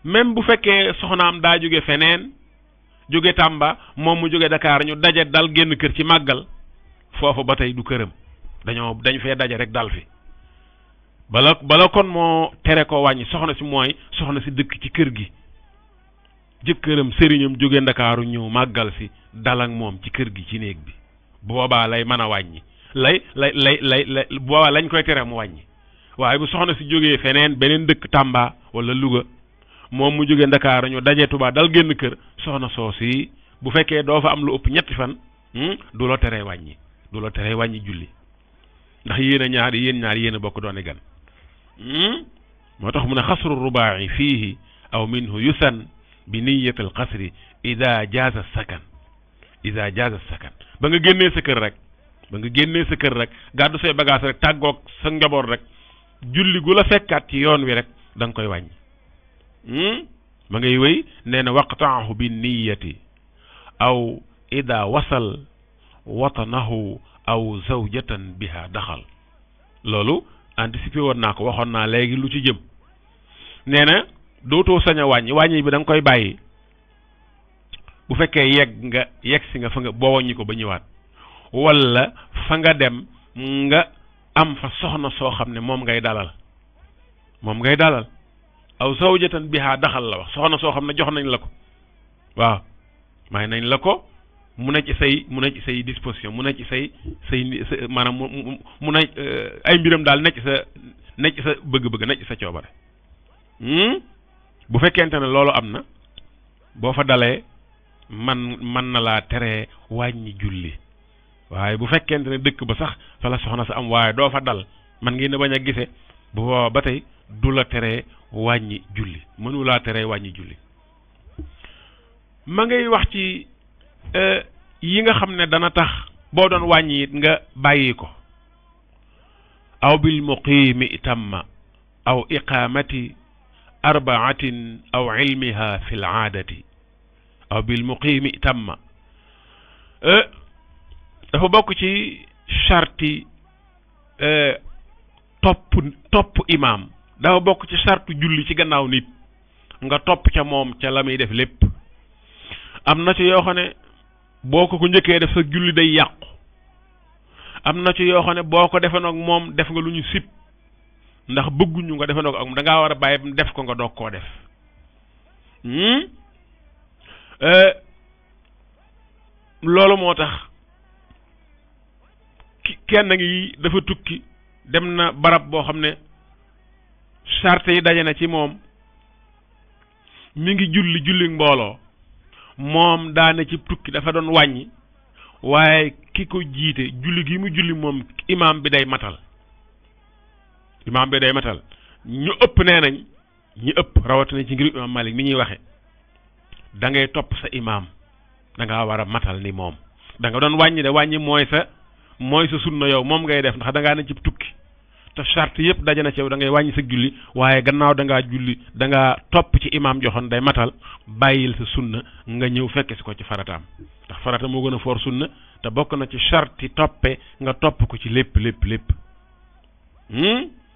même bu fekkee soxnaam daa jóge feneen jóge Tamba moom mu jóge Dakar ñu daje dal génn kër ci màggal foofu ba tey du këram dañ fee daje rek dal fi bala kon moo tere ko wàññi soxna si mooy soxna si dëkk ci kër gi jëkkëram sëriñam jóge Ndakaaru ñëw màggal si dal ak moom ci kër gi ci néeg bi boobaa lay mën a wàññi lay boobaa lañ koy tere mu wàññi waaye bu soxna si jógee feneen beneen dëkk Tamba wala Louga moom mu jóge Ndakaaru ñu daje Tuubaa dal génn kër soxna soosi bu fekkee doo fa am lu ëpp ñetti fan du la teree wàññi julli ndax yéen ñaar yéen a bokk doone gan moo tax mu ne xasru rubaa'i fiihi aw minhu yusan bi niyatil qasri ida jaaza sakan ba nga génnee sa kër rek gàddu say bagage rek tàggoog sa njaboot rek julli gu la fekkaat ci yoon wi rek da nga koy wàññi ma ngay wéy nee na waqtaahu bi niyati aw ida wasal watanahu aw zawjatan biha daxal loolu anticipé woon naa ko waxoon naa léegi lu ci jëm nee na dootoo sañ a wàññi bi da nga koy bàyyi bu fekkee yegg si nga fa nga boo wàññi ko ba ñëwaat wala fa nga dem nga am fa soxna soo xam ne moom ngay dalal aw zawjatan biha daxal la wax soxna soo xam ne jox nañ la ko waaw may nañ la ko mu ne ci say disposition mu ne ci say maanaam mu ne ay mbiram daal ne ci sa bëgg-bëgg ne ci sa coobare bu fekkente ne loolu am na boo fa dalee man na laa teree wàññi julli waaye bu fekkente ne dëkk ba sax fa la soxna sa am waaye doo fa dal man ngeen ne bañ a gise bu boobaa ba tey du la teree wàññi julli mënu laa teree wàññi julli ma ngay wax ci yi nga xam ne dana tax boo doon wàññi it nga bàyyi ko aw bil muqiimi tamma aw iqaamati arbaatin aw ilmiha fi l aadati aw bil muqiimi tamma dafa bokk ci charti topp imaam dafa bokk ci chartu julli ci gannaaw nit nga topp ca moom ca la muy def lépp am na ci yoo xam ne boo ko njëkkee def sa julli day yàqu am na ci yoo xam ne boo ko defee nag moom def nga lu ñu sib ndax bëgguñu nga defee nag ak moom da ngaa war a bàyyi def ko nga doog koo def loolu moo tax kenn ngi dafa tukki dem na barab boo xam ne charte yi daje na ci moom mi ngi julli mbooloo moom daane ci tukki dafa doon wàññi waaye ki ko jiite julli gi mu julli moom imaam bi day matal ñu ëpp nee nañ ñu ëpp rawatina ci ngir imaam Malik mi ñuy waxe da ngay topp sa imaam da ngaa war a matal ni moom da nga doon wàññi de wàññi mooy sa sunna yow moom ngay def ndax da ngaa ne ci tukki te charte yëpp daje na ci yow da ngay wàññi sa julli waaye gannaaw da ngaa julli da ngaa topp ci imaam joxoon day matal bàyyil sa sunna nga ñëw fekke si ko ci farataam ndax farata moo gën a foor sunna te bokk na ci charte toppe nga topp ko ci lépp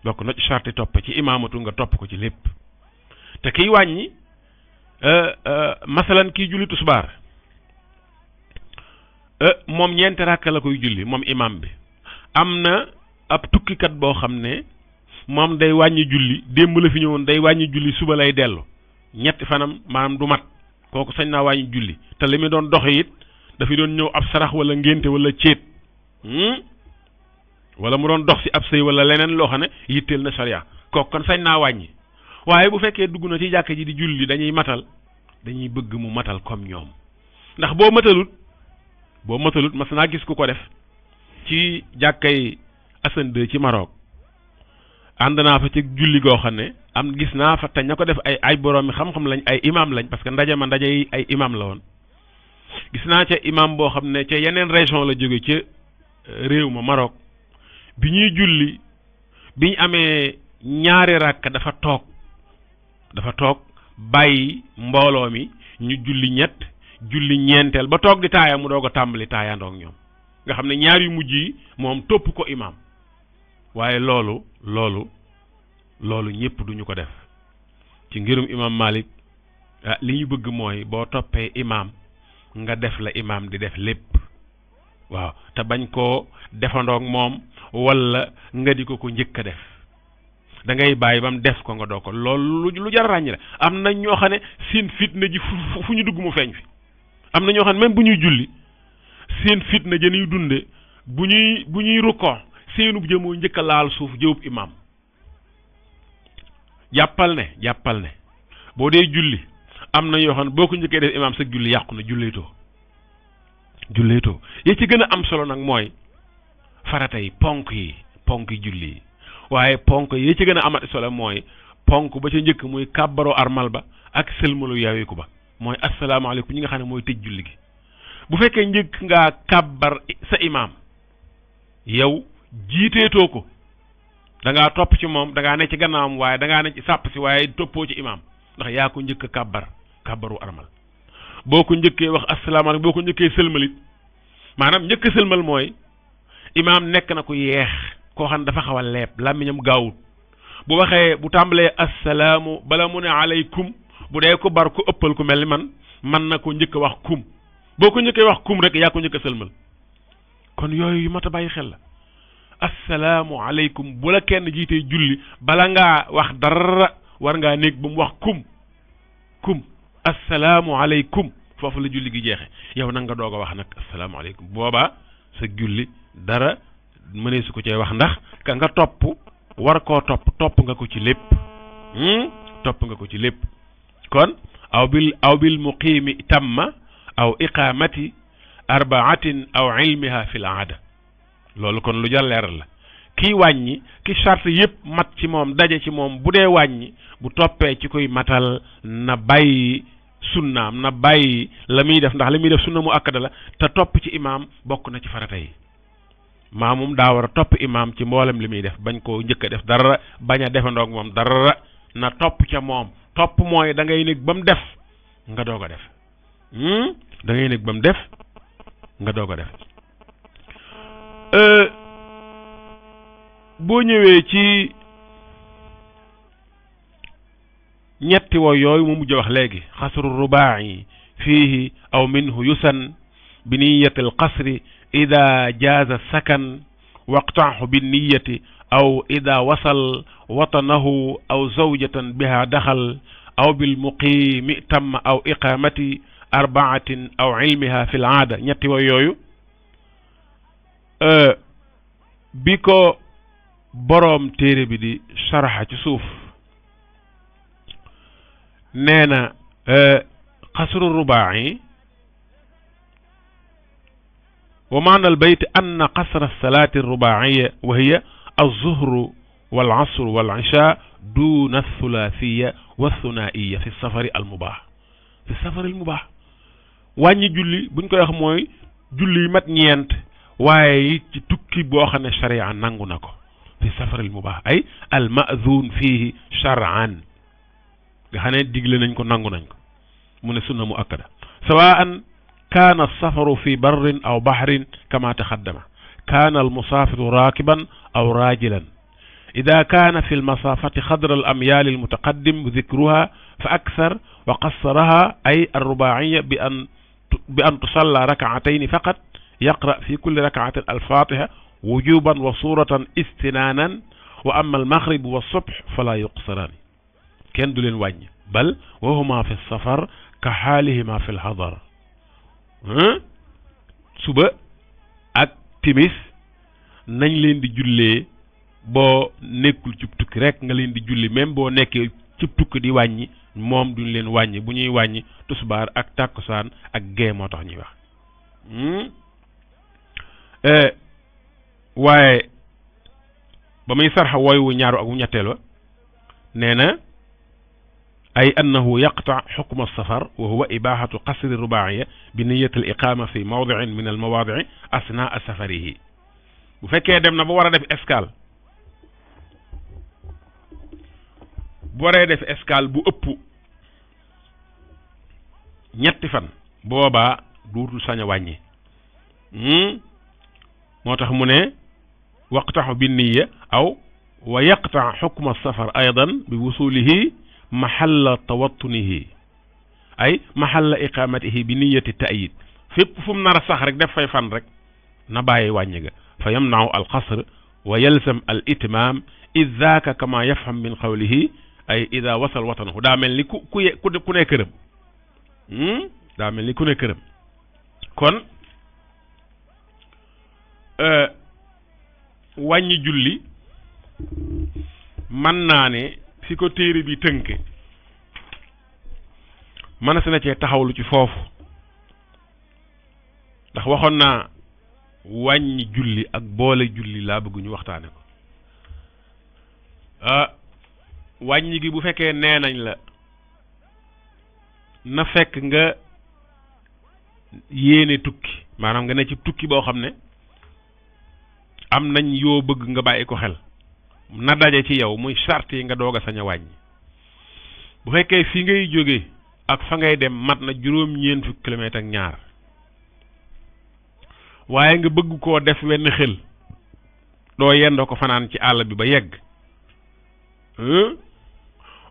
bokk na ci charte toppe ci imaamatu nga topp ko ci lépp te kiy wàññi masalan kiy julli tisbaar moom ñeenti rakka la koy julli moom imaam bi am na ab tukkikat boo xam ne moom day wàññi julli démb la fi ñëwoon day wàññi julli suba lay dellu ñetti fanam maanaam du mat kooku sañ naa wàññi julli te li mu doon doxe it dafay doon ñëw ab sarax wala ngénte wala céet wala mu doon dox si ab sëy wala leneen loo xam ne yitteel na sariya kooku kon sañ naa wàññi waaye bu fekkee dugg na ci jàkka ji di julli dañuy bëgg mu matal comme ñoom ndax boo matalut mas naa gis ku ko def ci jàkkay Assane 2 ci Maroc ànd naa fa ci julli goo xam ne gis naa fa te ña ko def ay borom mi xam-xam lañ ay imam lañ parce que ndaje yi ay imam la woon gis naa ca imam boo xam ne ca yeneen région la jóge ca réew ma Maroc bi ñuy julli bi ñu amee ñaari rakk dafa toog bàyyi mbooloo mi ñu julli ñeenteel ba toog di taaya mu doog a tàmbali taayandoog ñoom nga xam ne ñaar yu mujj yi moom topp ko imam waaye loolu ñëpp duñu ko def ci ngirum imam Malik li ñu bëgg mooy boo toppee imam nga def la imam di def lépp waaw te bañ koo defandoog moom wala nga di ko njëkk a def da ngay bàyyi ba mu def ko nga doo ko loolu lu jar ràññi la am na ñoo xam ne seen fitna ji fu ñu dugg mu feeñ fi am na ñoo xam ne même bu ñuy julli seen fitna ja ñuy dunde bu ñuy rukkoo seenub jëmoo njëkk a laal suuf jëwub imaam jàppal ne boo dee julli am na yoo xam ne boo ko njëkkee def imaam sa julli yàqu na julleetoo yi ci gën a am solo nag mooy farata yi ponk yi julli yi waaye ponk yi ci gën a amati solo mooy ponk ba ca njëkk muy kàbbaroo armal ba ak sëlmalu yaweeku ba mooy asalaamaaleykum ñi nga xam ne mooy tëj julli gi bu fekkee njëkk ngaa kàbbar sa imaam yow jiiteetoo ko da ngaa topp ci moom da ngaa ne ci gannaawam waaye da ngaa ne ci sàpp si waaye toppoo ci imaam ndax yaa ko njëkk a kàbbaru armal boo ko njëkkee wax asalaamaaleykum boo ko njëkkee sëlmalit maanaam njëkk a sëlmal mooy imaam nekk na ku yeex koo xam ne dafa xaw a leeb làmmiñam gaawut bu waxee bu tàmbalee asalaamu bala mu ne aleykum bu dee ko bar ko ëppal ku mel ni man na ko njëkk a wax kum boo ko njëkkee wax kum rek yaa ko njëkk a sëlmal kon yooyu yu mat a bàyyi xel la asalaamu aleykum bu la kenn jiitee julli bala ngaa wax dara war ngaa néeg ba mu wax kum asalaamu aleykum foofu la julli gi jeexe yow nag nga doog a wax nag asalaamu aleykum boobaa sa julli dara mënee su ko cee wax ndax ka nga topp war koo topp nga ko ci lépp kon aw bil muqiimi tamma aw iqamati arbaatin aw ilmiha fil aada loolu kon lu jar leeral la kii wàññi ki charte yëpp mat ci moom daje ci moom bu dee wàññi bu toppee ci koy matal na bàyyi sunnaam na bàyyi la muy def ndax la muy def sunna mu akkada la te topp ci imaam bokk na ci farata yi maamum daa war a topp imaam ci mboolem li muy def bañ koo njëkk a def dara bañ a defandoog moom dara na topp ca moom topp mooy da ngay nekk ba mu def nga doog a def da ngay nekk ba mu def nga doog a def boo ñëwee ci ñetti wo yooyu mu mujj wax léegi xasru rubaa'i fiihi aw minhu yusan bi niyati alqasri ida jaaza sakan waqtaahu bi niyati aw ida wasal watanahu aw zawjatan biha daxal aw bil muqiimi tamma aw iqamati arbaatin aw ilmiha fi l aada ñetti wo yooyu bi ko boroom téere bi di sharxa ci suuf nee na xasru rubaa'i wa maana albayt anna qasra salaati rubaa'iya wa hiya alzuhru wal asru wal isha duna althulaathiya wa thunaiya fi safari almubaax fi safari almubaax wàññi julli buñ koy wax mooy julli yi mat ñeent waaye ci tukki boo xam ne sharia nangu na ko fi safari almubaax ay almazuun fiihi shar'an nga xam ne digle nañ ko nangu nañ ko mu ne sunna mu akkada sawaan kaana alsafaru fi barrin aw bahrin kama taqaddama kaana almusaafiru raakiban aw raajilan ida kaana fi almasaafati xadra alamyaal almutaqaddim dikruha fa akthar wa qassaraha ay alrubaaciya bi an tusalla rakcatayni faqat yaqra fi kulli rakcatin alfatiha wujuban wa suratan istinaanan wa amma almaghrib wa subh fala yuqsaraani kenn du leen wàññi bal wa huma fi safar ka xaalihima fi lxadar suba ak timis nañ leen di jullee boo nekkul cib tukki rek nga leen di julli même boo nekkee cib tukki di wàññi moom duñ leen wàññi bu ñuy wàññi tusbaar ak tàkkusaan ak gee moo tax ñuy wax waaye ba muy sarxa wooy wu ñaaru ak wu ñetteel wa nee na ay annahu yaqta xukma alsafar wa huwa ibahatu qasri rubaaciya bi niyati aliqama fi mawdicin min almawaadici asnaa safarihi bu fekkee dem na ba war a def escale bu waree def escale bu ëpp ñetti fan boobaa duutul sañ a wàññi moo tax mu ne waqtaxu bi niya aw wa yaqta xukma alsafar aydan bi wusulihi mahalla tawattunihi ay mahalla iqamatihi bi niyati ta'yid fépp fu mu nar a sax rek def fay fan rek na bàyyi wàññi ga fa yamna'u alqasr wa yalzam al itmam id zaaka kama yafham min qawlihi ay ida wasal watanahu daa mel ni ku ne këram daa mel ni ku ne këram kon wàññi julli mën naa ne fi ko téere bi tënke mën na cee taxawlu ci foofu ndax waxoon naa wàññi julli ak boole julli laa bëgg ñu waxtaane ko wàññi gi bu fekkee nee nañ la na fekk nga yéene tukki maanaam nga ne ci tukki boo xam ne am nañ yoo bëgg nga bàyyi ko xel na daje ci yow muy sart yi nga doog a sañ a wàññi bu fekkee fi ngay jóge ak fa ngay dem mat na juróom-ñeent fukki kilomètre ak ñaar waaye nga bëgg koo def wenn xel doo yendoo ko fanaan ci àll bi ba yegg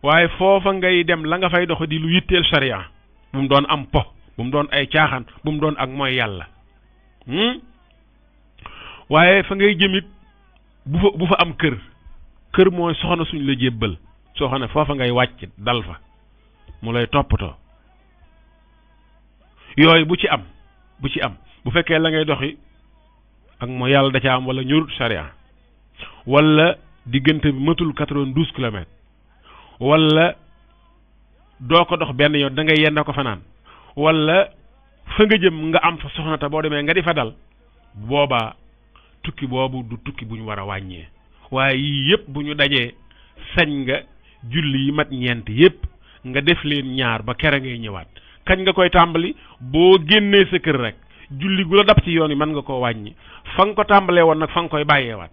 waaye foofa ngay dem la nga fay dox di lu yitteel sariya bu mu doon am po bu mu doon ay caaxaan bu mu doon ak mooy yàlla waaye fa ngay jëmit bu fa am kër mooy soxna suñ la jébbal soxna foofa ngay wàcc dal fa mu lay toppatoo yooyu bu ci am bu fekkee la ngay doxi ak mooy yàlla da ca am wala ñurut sariya wala diggante bi matul 92 kilomètres wala doo ko dox benn yoon da ngay yenn ko fanaan wala fa nga jëm nga am fa soxna te boo demee nga di fa dal boobaa tukki boobu du tukki bu ñu war a wàññee waaye yii yëpp bu ñu dajee sañ nga julli yi mat ñeent yëpp nga def leen ñaar ba kere ngay ñëwaat kañ nga koy tàmbali boo génnee sa kër rek julli gu la dab ci yoon yi mën nga koo wàññi fa nga ko tàmbalee woon nag fa nga koy bàyyeewaat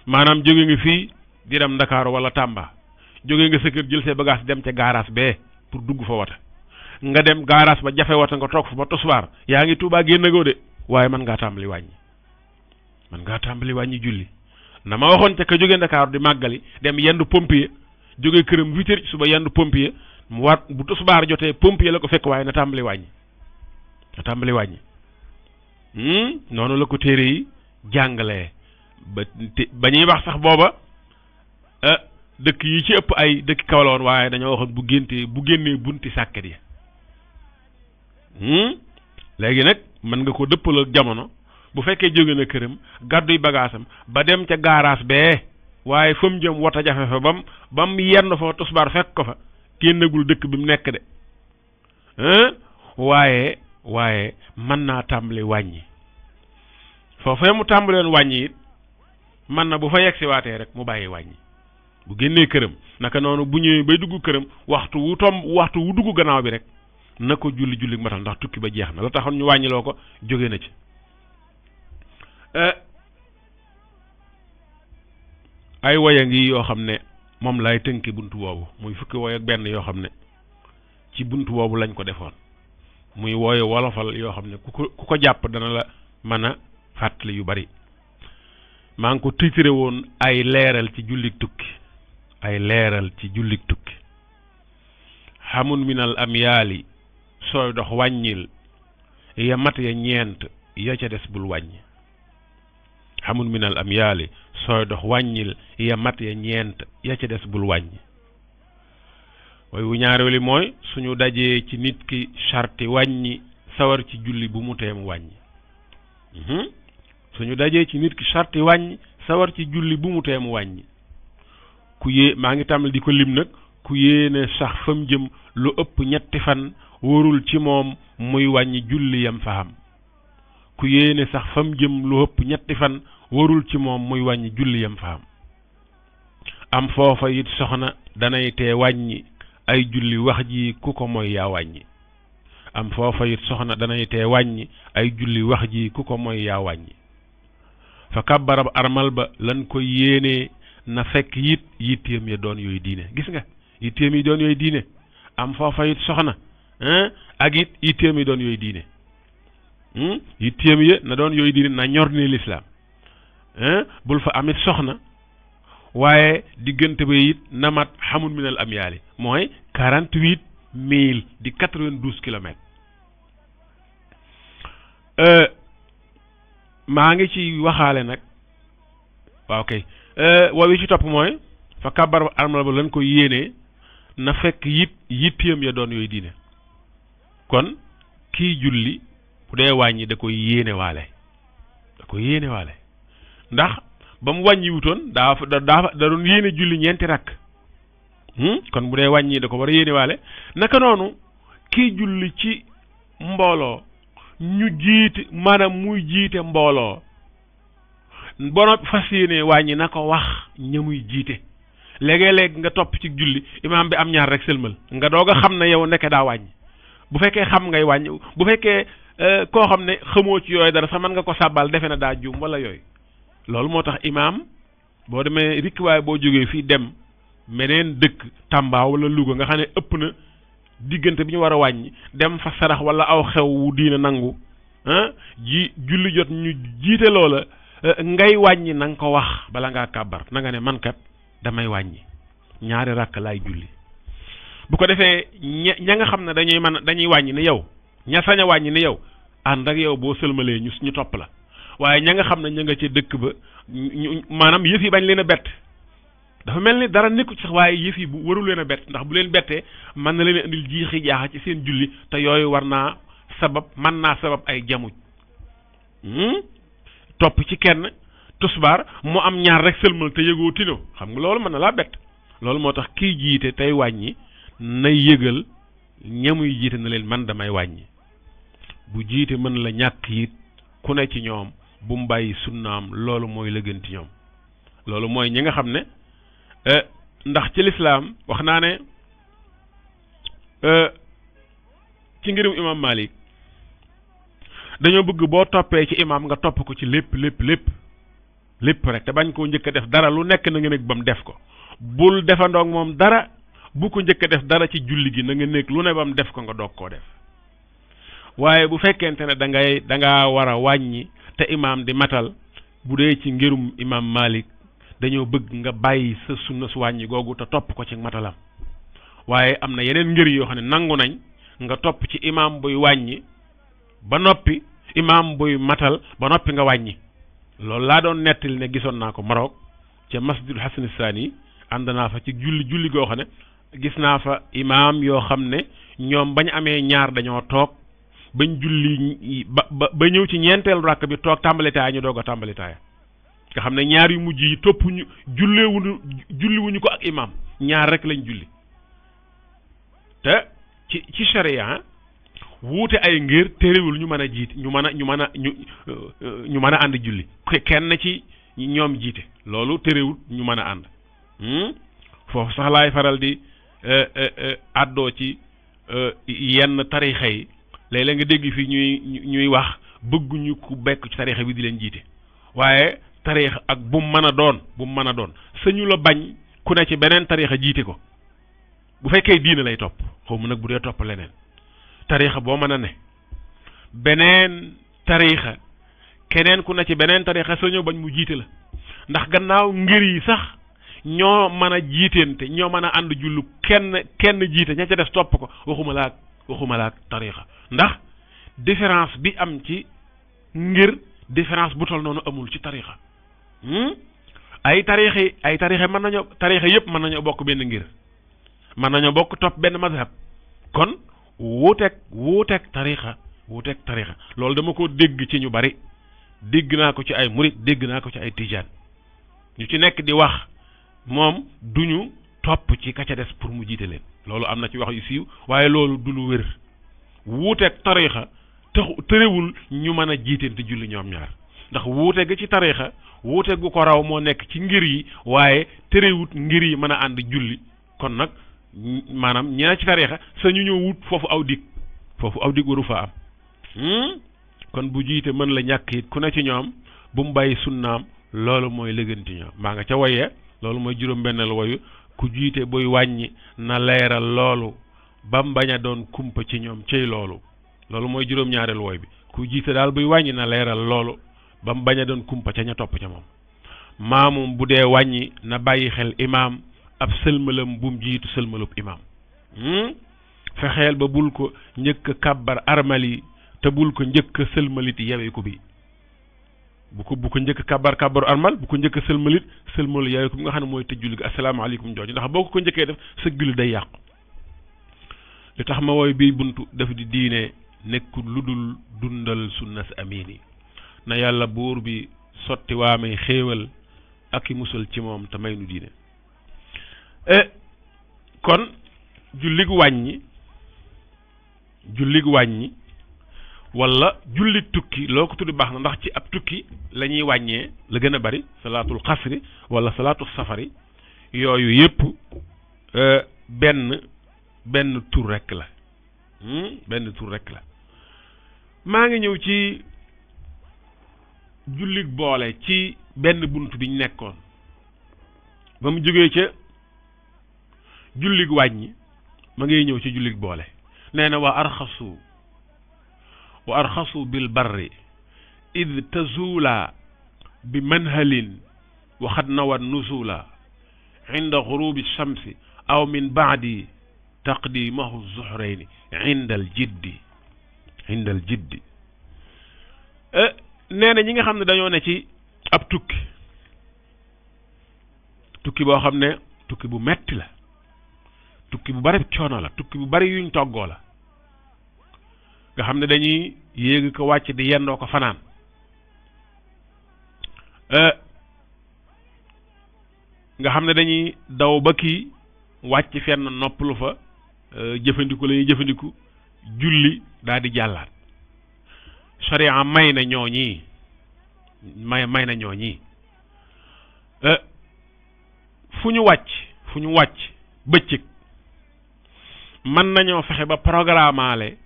maanaam jóge nga fii di dem Ndakaaru wala Tamba jóge nga sa kër jël say bagage dem ca garage bee pour dugg fa wata nga dem garage ba jafe wata nga toog fa ba tosbaar yaa ngi Tuubaa génn goo de waaye mën ngaa tàmbali wàññi julli na ma waxoon te ka jóge Ndakaaru di màggali dem yendu pompier jóge këram 8 heures ci suba yendu pompier mu war bu tosbaar jotee pompier la ko fekk waaye na tàmbali wàññi noonu la ko téere yi jàngalee ba ñuy wax sax booba dëkk yi ci ëpp ay dëkk kaw la woon waaye dañoo waxoon bu génnee bunti sàkket yi léegi nag mën nga ko dëppal ak jamono bu fekkee jóge na këram gàdduy bagaasam ba dem ca garage bee waaye fa mu jëm wata jafe fa bam yenn fa tosbaar fekk ko fa génnagul dëkk bi mu nekk de waaye mën naa tàmbali wàññi foofee mu tàmbaleen wàññi it mën na bu fa yegg si waatee rek mu bàyyi wàññi bu génnee këram naka noonu bu ñëwee bay dugg këram waxtu wu dugg gannaaw bi rek na ko julli matal ndax tukki ba jeex na la taxoon ñu wàññiloo ko jóge na ci ay woya ngi yoo xam ne moom lay tënki buntu boobu muy fukki woy ak benn yoo xam ne ci buntu boobu lañ ko defoon muy wooye wolofal yoo xam ne ku ko jàpp dana la mën a fàttali yu bari maa ngi ko titre woon ay leeral ci jullik tukki xamun minal am yaali sooy dox wàññil ya mat ya ñeent ya ca des bul wàññi xamun minal am yaali sooy dox wàññil ya mat ya ñeent ya ca des bul wàññi waaye wu ñaareeli mooy suñu dajee ci nit ki sarti wàññi sawar ci julli bu mu teem wàññi suñu dajee ci nit ki sarti wàññi sawar ci julli bu mu teem wàññi maa ngi tàmbali di ko lim nag ku yéene sax fam jëm lu ëpp ñetti fan warul ci moom muy wàññi julli yam fa xam ku yéene sax fam jëm lu ëpp ñetti fan warul ci moom muy wàññi julli yam fa am foofa it soxna danay tee wàññi ay julli wax ji ku ko mooy yaa wàññi am foofa it soxna danay tee wàññi ay julli wax ji ku ko mooy yaa wàññi fa kàbbarab armal ba lan ko yéenee na fekk yitteem ya doon yooyu diine gis nga yitteem yi doon yooyu diine am foofa it soxna ak it yitteem yi doon yooyu diine yitteem ya na doon yooyu diine na ñor ni lislaam bul fa amit soxna waaye diggante ba it namat xamul minal am yaali mooy 48 000 di 92 kilomètres maa ngi ci waxaale nag waaw kay woow yi ci topp mooy fa kàbbar armal ba lañ ko yéenee na fekk yitteem ya doon yooyu diine kon kii julli bu dee wàññi da koy yéene waale ndax ba mu wàññi wutoon da doon yéene julli ñeenti rakk kon bu dee wàññi da ko war a yéene waale naka noonu kii julli ci mbooloo ñu jiite maanaam muy jiite mbooloo ba noppi fas yéene wàññi na ko wax ña muy jiite léegi-léeg nga topp ci julli imaam bi am ñaar rek sëlmal nga doog a xam ne yow nekk daa wàññi bu fekkee xam ngay wàññi bu fekkee koo xam ne xamoo ci yooyu dara sax mën nga ko sàbbal defe na daa juum wala yooyu loolu moo tax imaam boo demee rikk waaye boo jógee fii dem meneen dëkk Tamba wala Louga nga xam ne ëpp na diggante bi ñu war a wàññi dem fa sarax wala aw xew wu diina nangu julli jot ñu jiite loola ngay wàññi na nga ko wax bala ngaa kàbbar na nga ne man kat damay wàññi ñaari rakk laay julli bu ko defee ña nga xam ne dañuy wàññi ne yow ña sañ a wàññi ne yow ànd ak yow boo sëlmalee ñu topp la waaye ña nga xam ne ña nga ca dëkk ba maanaam yëf yi bañ leen a bett dafa mel ni dara nekku ci sax waaye yëf yi bu warul leen a bett ndax bu leen bettee mën na leen indil jiixi jaaxa ci seen julli te yooyu mën naa sabab ay jamuj topp ci kenn tusbaar mu am ñaar rek sëlmal te yëgoo tino xam nga loolu mën na laa bett loolu moo tax kiy jiite tey wàññi na yëgal ñamuy jiite na leen man damay wàññi bu jiite mën la ñàkk it ku ne ci ñoom bu mu bàyyi sunnaam loolu mooy la gën ci ñoom loolu mooy ñi nga xam ne ndax ci lislaam wax naa ne ci ngirum imam Malik dañoo bëgg boo toppee ci imam nga topp ko ci lépp rek te bañ koo njëkk a def dara lu nekk na nga nekk ba mu def ko bul defandoog moom dara bu ko njëkk a def dara ci julli gi na nga nekk lu ne ba mu def ko nga doog koo def waaye bu fekkente ne da ngaa war a wàññi te imam di matal bu dee ci ngirum imam Malik dañoo bëgg nga bàyyi sa sunna su wàññi googu te topp ko ci matalam waaye am na yeneen ngir yoo xam ne nangu nañ nga topp ci imam buy wàññi ba noppi imam buy matal ba noppi nga wàññi loolu laa doon nettali ne gisoon naa ko Maroc ca masjidul Hasan Sani ànd naa fa ci julli goo xam ne gis naa fa imam yoo xam ne ñoom bañ amee ñaar dañoo toog bañ julli ba ñëw ci ñeenteelu rakk bi toog tàmbali taaya ñu doog a tàmbali taaya nga xam ne ñaar yu mujj yi topp ñu julliwuñu ko ak imam ñaar rek lañ julli te ci sharia wuute ay ngir terewul ñu mën a jiite ñu mën a ànd julli kenn ci ñoom jiite loolu terewul ñu mën a ànd foofu sax laay faral di àddoo ci yenn tarixa yi léeg-léeg nga dégg fii ñuy wax bëgguñu ku bekk ci tarixa bi di leen jiite waaye tarixa ak bu mu mën a doon sañu la bañ ku ne ci beneen tarixa jiite ko bu fekkee diina lay topp xaw ma nag bu dee topp leneen tarixa boo mën a ne beneen tarixa keneen ku ne ci beneen tarixa sañoo bañ mu jiite la ndax gannaaw ngir yi sax ñoo mën a jiiteente ñoo mën a ànd jullu kenn jiite ña ca des topp ko waxuma laak tarixa ndax différence bi am ci ngir différence bu tol noonu amul ci tarixa ay tarixa mën nañoo tarixa yëpp mën nañoo bokk benn ngir mën nañoo bokk topp benn mazhab kon wuuteeg tarixa loolu dama ko dégg ci ñu bari dégg naa ko ci ay murit dégg naa ko ci ay tijaan ñu ci nekk di wax moom duñu topp ci ka ca des pour mu jiite leen loolu am na ci wax yu siiw waaye loolu du lu wér wuuteeg tarixa tërewul ñu mën a jiiteente julli ñoom ñaar ndax wuute ga ci tarixa wuute gu ko raw moo nekk ci ngir yi waaye tërewut ngir yi mën a ànd julli kon nag maanaam ñeneen ci tarixa sa ñu ñëw wut foofu aw dig waru fa am kon bu jiite mën la ñàkk it ku ne ci ñoom bu mu bàyyi sunnaam loolu mooy lëgënti ñoom maa nga ca woyee loolu mooy juróom-benneel woyu ku jiite buy wàññi na leeral loolu ba mu bañ a doon kumpa ci ñoom cey loolu mooy juróom-ñaareel woy bi ku jiite daal buy wàññi na leeral loolu ba mu bañ a doon kumpa ca ña topp ca moom maamum bu dee wàññi na bàyyi xel imaam ab sëlmalam bu mu jiitu sëlmalub imaam fexeel ba bul ko njëkk kàbbar armali te bul ko njëkk sëlmaliti yeweeku bi bu ko njëkk kabar armal, bu ko njëkk sëlmalit sëlmal yaay ko nga xam ne mooy tëj julli gi asalaamaaleykum jooju, ndax boo ko njëkkee def sa julli day yàqu. li tax ma wooy bii buntu daf di diine nekkul lu dul dundal sunnas amini na yàlla buur bi sotti waamay xéewal ak i musal ci moom te may nu diine. kon jullig wàññi wala julli tukki loo ko tuddi baax na, ndax ci ab tukki la ñuy wàññee la gën a bari salaatul xasri wala salaatul safari, yooyu yépp benn tur rekk la. maa ngi ñëw ci jullig boole ci benn bunt biñ nekkoon ba mu jógee ca jullig wàññi ma ngay ñëw ci jullig boole. nee na wa arxasu bil barri id tazula bi manhalin wa xad nawat nuzula inda xurubi shamsi aw min baadi taqdimahu zuhrayni inda al jiddi nee na ñi nga xam ne dañoo ne ci ab tukki boo xam ne tukki bu metti la, tukki bu bari coono la, tukki bu bari yuñ toggoo la, nga xam ne dañuy yéegi ko wàcc di yendoo ko fanaan, nga xam ne dañuy daw ba kii wàcc fenn noppalu fa, jëfandiku la ñuy jëfandiku, julli daal di jàllaat. sharia may na ñooñi fu ñu wàcc bëccëg mën nañoo fexe ba programmaale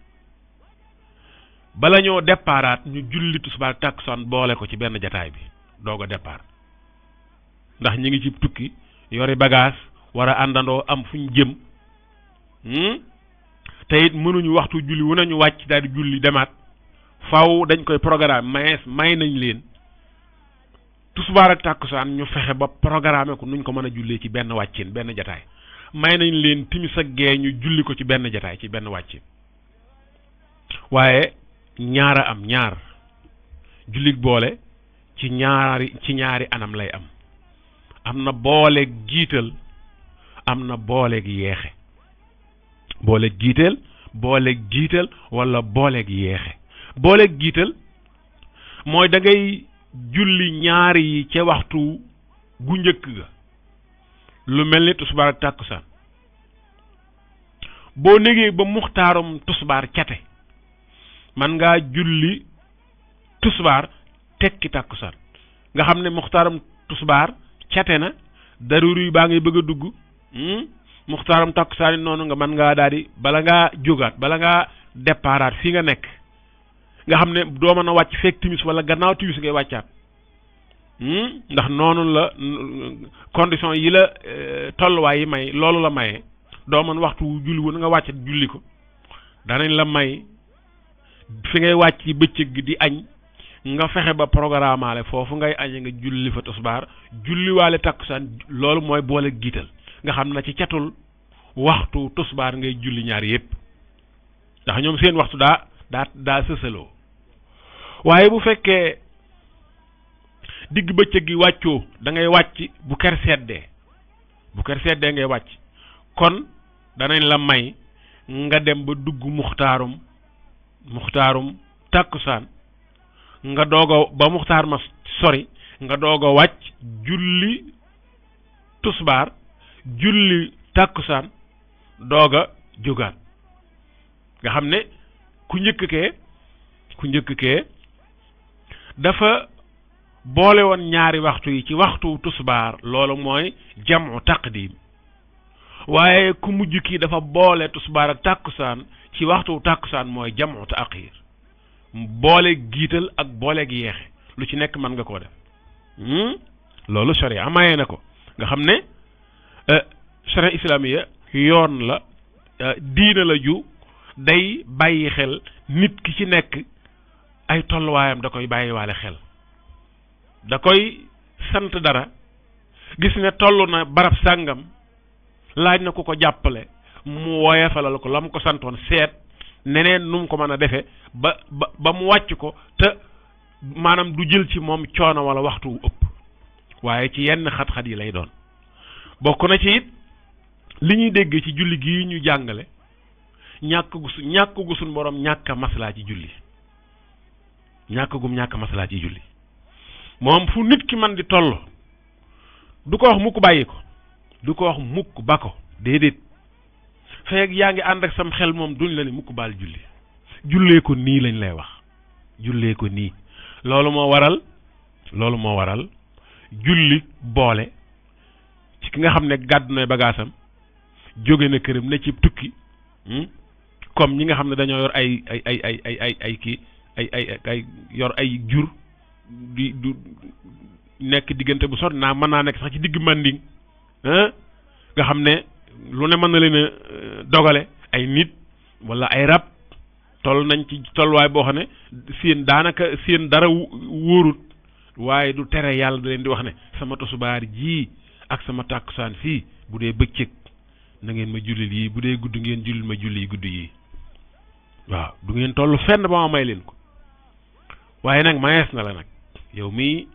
bala ñoo départaat ñu julli tisbaar takkusaan boole ko ci benn jataay bi doog a départ, ndax ñi ngi ci tukki yori bagage war a àndandoo am fu ñu jëm te it mënuñu waxtu julli wu nañu wàcc daal di julli demaat, faaw dañ koy programme may nañ leen tisbaar ak takkusaan ñu fexe ba programme ko nuñ ko mën a jullee ci benn wàccin benn jataay, may nañ leen timis ak gee ñu julli ko ci benn jataay ci benn wàccin. waaye ñaar jullit boole ci ñaari anam lay am na booleeg jiital, am na booleeg yeexe. booleeg jiital wala booleeg yeexe. booleeg jiital mooy da ngay julli ñaari yi ca waxtu gu njëkk ga, lu mel ni tusbaar ak tàkkusaan. boo négee ba muxtaarum tusbaar cate man ngaa julli tusbaar tekki tàkkusaan, nga xam ne muxtaaram tusbaar cate na, daruri baa ngay bëgg a dugg, muxtaaram tàkkusaan yi noonu nga mën ngaa daal di bala ngaa jógaat bala ngaa départaat fii nga nekk, nga xam ne doo mën a wàcc fekk timis wala gannaaw timis ngay wàccaat, ndax noonu la condition yi la tolluwaay yi may loolu la maye, doo mën waxtu julli woon nga wàcc julli ko, danañ la may fi ngay wàcc bëccëg gi di añ nga fexe ba programmaale foofu ngay añe nga julli fa tisbaar julliwaale takkusaan. loolu mooy boole giital, nga xam na ci catul waxtu tisbaar ngay julli ñaar yépp, ndax ñoom seen waxtu daa sësaloo. waaye bu fekkee digg bëccëg gi wàccoo da ngay wàcc bu ker seddee ngay wàcc, kon danañ la may nga dem ba dugg muxtaarum takkusaan, nga doog ba muxtaar ma sori nga doog a wàcc julli tusbaar julli takkusaan doog a jógaat, nga xam ne ku njëkk kee dafa boole woon ñaari waxtu yi ci waxtu tusbaar, loolu mooy jamu taqdim. waaye ku mujj kii dafa boole tusbaar ak tàkkusaan ci waxtu tàkkusaan mooy jamu taaxir, boole giital ak boole gi yeexe, lu ci nekk mën nga koo def. loolu sharia maye na ko, nga xam ne sharia islamiya yoon la, diina la ju day bàyyi xel nit ki ci nekk ay tolluwaayam, da koy bàyyiwaale xel, da koy sant dara, gis ne toll na barab sàngam laaj na ku ko jàppale mu woyefalal ko la mu ko santoon, seet neneen nu mu ko mën a defe ba mu wàcc ko te maanaam du jël ci moom coono wala waxtu wu ëpp waaye ci yenn xat-xat yi lay doon bokk na ci it li ñuy dégg ci julli gii ñu jàngale ñàkk gu suñ borom ñàkk a maslaa ci julli ñàkk maslaa ci julli moom fu nit ki man di toll du ko wax mukk bàyyi ko du ko wax mukk ba ko déedéet feeg yaa ngi ànd ak sam xel moom duñ la ne mukk baal julli jullee ko nii lañ lay wax jullee ko nii loolu moo waral julli boole ci ki nga xam ne gàddu na bagaasam jóge na këram ne ci tukki comme ñi nga xam ne dañoo yor ay yor ay jur du nekk diggante bu sot mën naa nekk sax ci digg manding nga xam ne lu ne mën na leen a dogale ay nit wala ay rab toll nañ ci tolluwaay boo xam ne seen dara wóorut waaye du tere yàlla da leen di wax ne sama tosubaar ji ak sama tàkkusaan fii bu dee bëccëg na ngeen ma jullil yi bu dee gudd ngeen jullil ma julli yi gudd yi waaw du ngeen toll fenn ba ma may leen ko waaye nag mayees na la nag yow mii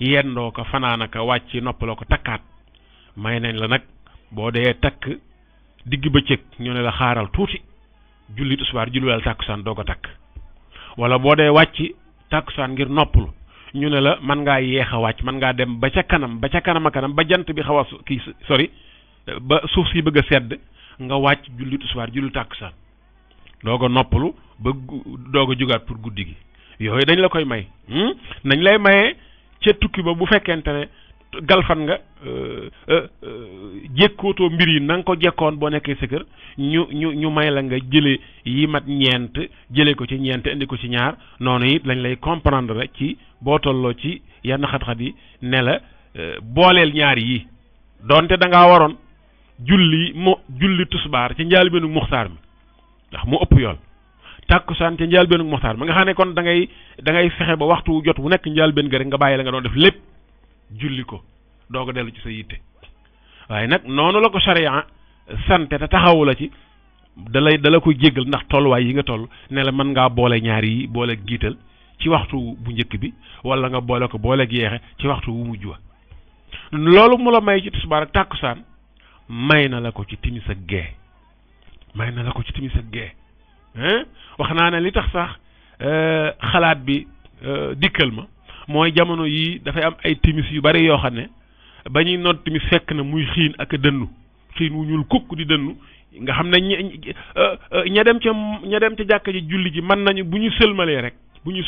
yendoo ko fanaana ko wàcc noppaloo ko takkaat may nañ la nag boo dee takk digg bëccëg ñu ne la xaaral tuuti julli tisbaar julliwal tàkkusaan doo ko takk wala boo dee wàcc tàkkusaan ngir noppalu ñu ne la man ngaa yeex a wàcc man ngaa dem ba ca kanam a kanam ba jant bi xaw a kii sori ba suuf si bëgg a sedd nga wàcc julli tisbaar julli tàkkusaan doo ko noppalu ba doo ko jugaat pour guddi gi yooyu dañ la koy may nañ lay mayee ca tukki ba bu fekkente ne galfan nga jékkootoo mbir yi na nga ko jekkoon boo nekkee sa kër ñu may la nga jële yi mat ñeent jële ko ci ñeent indi ko ci ñaar noonu it lañ lay comprendre rek ci boo tolloo ci yenn xat-xat yi ne la booleel ñaar yi donte da ngaa waroon julli tusbaar ci njaalbeenu muxtaar mi ndax mu ëpp yool tàkkusaan ca njaalbeenu muxtaar mi nga xam ne kon da ngay fexe ba waxtu jot wu nekk njaalbeen ga rek nga bàyyi la nga doon def lépp julli ko doog a dellu ci sa yitte waaye nag noonu la ko sharia sante te taxawu la ci dala koy jéggal ndax tolluwaay yi nga toll ne la mën ngaa boole ñaar yi boole jiital ci waxtu bu njëkk bi wala nga boole ko boole yeexe ci waxtu wu mujj wa loolu mu la may ci tisbaar ak tàkkusaan may na la ko ci timis ak gee wax naa ne li tax sax xalaat bi dikkal ma mooy jamono yii dafay am ay timis yu bari yoo xam ne ba ñuy noot timis fekk na muy xiin ak a dënnu xiin wu ñuul kukk di dënnu nga xam ne ña dem ca jàkka ji julli ji mën nañu bu ñu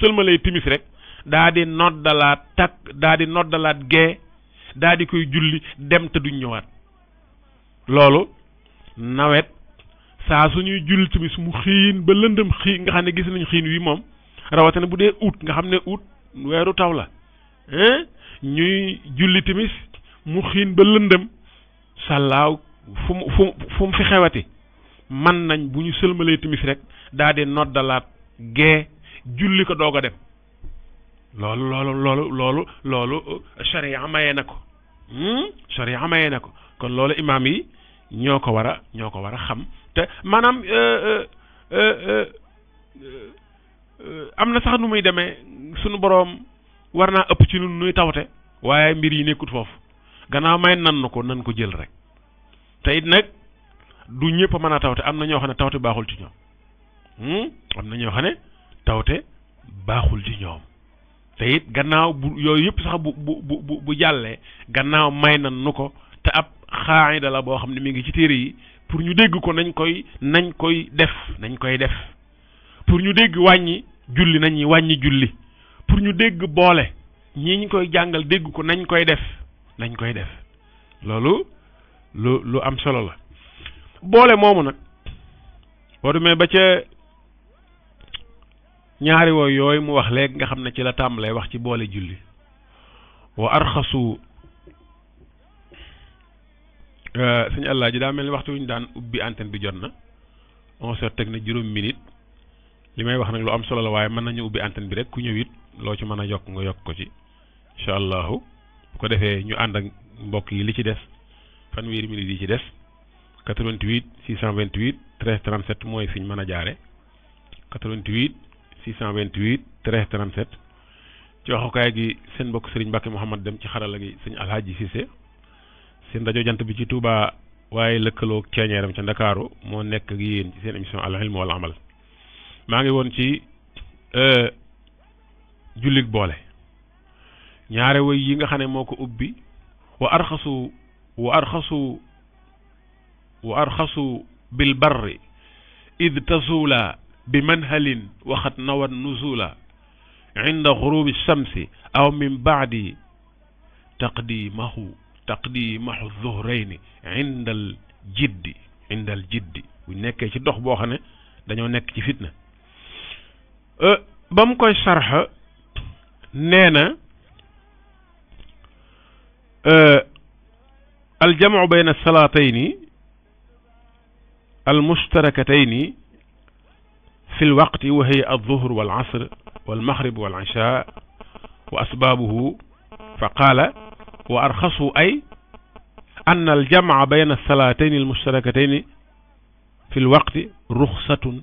sëlmalee timis rek daa di noddalaat gee daa di koy julli dem te duñ ñëwaat loolu nawet saa suñuy julli timis mu xiin ba lëndëm xiin nga xam ne gis nañ xiin wi moom rawatina bu dee août nga xam ne août weeru taw la ñuy julli timis mu xiin ba lëndëm sàllaaw fu mu fi xewati man nañ bu ñu sëlmalee timis rek daa di noddalaat gee julli ko doog a dem loolu sharia mayee na ko kon loolu imaam yi ñoo ko war a xam te maanaam am na sax nu muy demee sunu boroom war naa ëpp ci nun nuy tawte waaye mbir yi nekkut foofu gannaaw may nan ko jël rek te it nag du ñëpp a mën a tawte am na ñoo xam ne tawte baaxul ci ñoom te it gannaaw bu yooyu yëpp sax bu jàllee gannaaw may nan nu ko te ab xaayida la boo xam ne mi ngi ci téere yi pour ñu dégg ko nañ koy def pour ñu dégg wàññi julli nañuy wàññi julli pour ñu dégg boole ñii ñu koy jàngal dégg ko nañ koy def loolu lu am solo la boole moomu nag boo demee ba ca ñaari wooy yooyu mu wax léegi nga xam ne ci la tàmbalee wax ci boole julli wa arxasu sëñ Allah ji daa mel ni waxtu wu ñu daan ubbi antenne bi jot na 11h teg na juróom minute li may wax nag lu am solo la waaye mën nañu ubbi antenne bi rek ku ñëw it loo ci mën a yokk nga yokk ko ci incha allahu bu ko defee ñu ànd ak mbokk yi li ci des fanweeri minute yi ci des 88 628 13 37 mooy fi ñu mën a jaare 88 628 13 37 ci waxukaay gi seen mbokk Serigne Mbacke Mouhamad dem ci xarala gi sëñ Alhaji Cissé seen rajo jant bi ci Touba waaye lëkkaloo ceeñeeram ca Ndakaaru moo nekk ak yéen ci seen émission al ilm wal amal maa ngi woon ci jullit boole ñaare way yi nga xam ne moo ko ubbi wa arxasu bil barri id tazula bi manhalin waxat nawat nuzula inda xurubi shamsi aw min baadi taqdimahu zuhrayni indal jiddi bu nekkee ci dox boo xam ne dañoo nekk ci fitna ba mu koy sarxa nee na aljamu bayna salaatayni almushtarakatayni fi lwaqti wa hiya alzuhr wal asr wal maghrib wal isha wa asbaabuhu fa qaala wa arxasu ay anna aljamaa bayna alsalatayni almushtarakatayni fi lwaqti ruxsatun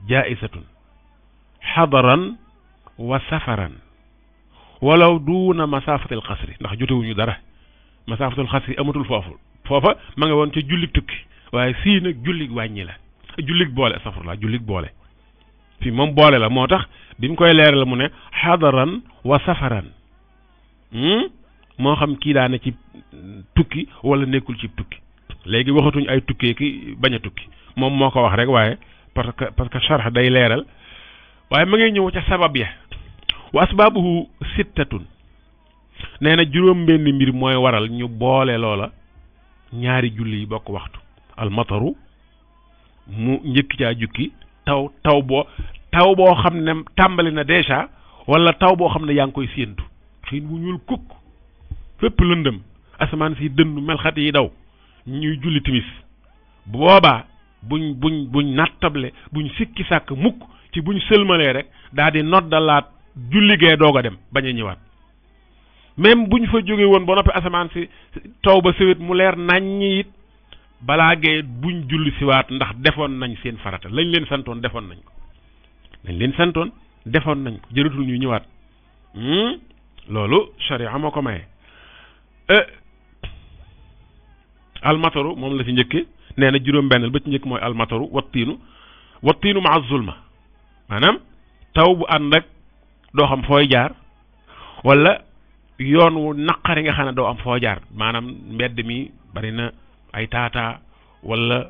jaa'izatun xadaran wa safaran walaw duuna masaafatil xasri ndax jotewuñu dara masaafatul xasri amatul foofa ma nga woon ca jullig tukki waaye fii nag jullig wàññi la jullig boole astafurlah jullig boole fii moom boole la moo tax bi mu koy leeral mu ne xadaran wa safaran moo xam kii daa ne ci tukki wala nekkul ci tukki léegi waxatuñ ay tukkee ki bañ a tukki moom moo ko wax rek waaye parce que sharh day leeral waaye ma ngay ñëw ca sabab ya wa asbaabuhu sittatun nee na juróom benn mbir mooy waral ñu boole loola ñaari julli yi bokk waxtu almataru mu njëkk caa jukki taw boo xam ne tàmbali na déjà wala taw boo xam ne yaa ngi koy séentu xiin bu ñuul kukk fépp lëndëm asamaan si dëndu melxat yi daw ñuy julli timis bu boobaa buñ nattable buñ sikki sàkk mukk ci buñ sëlmalee rek daal di noddalaat julligee doog a dem bañ a ñëwaat même buñ fa jóge woon ba noppi asamaan si taw ba sëwét mu leer naññi it balaa gee buñ julli siwaat ndax defoon nañ seen farata lañ leen santoon defoon nañ ko jëratul ñuy ñëwaat loolu sharia moo ko maye almataru moom la ci njëkke nee na juróom-benneel ba ci njëkk mooy almataru wattiinu maa zulma maanaam taw bu ànd ak doo xam fooy jaar wala yoon wu naqari nga xam ne doo am foo jaar maanaam mbedd mi bari na ay taataa wala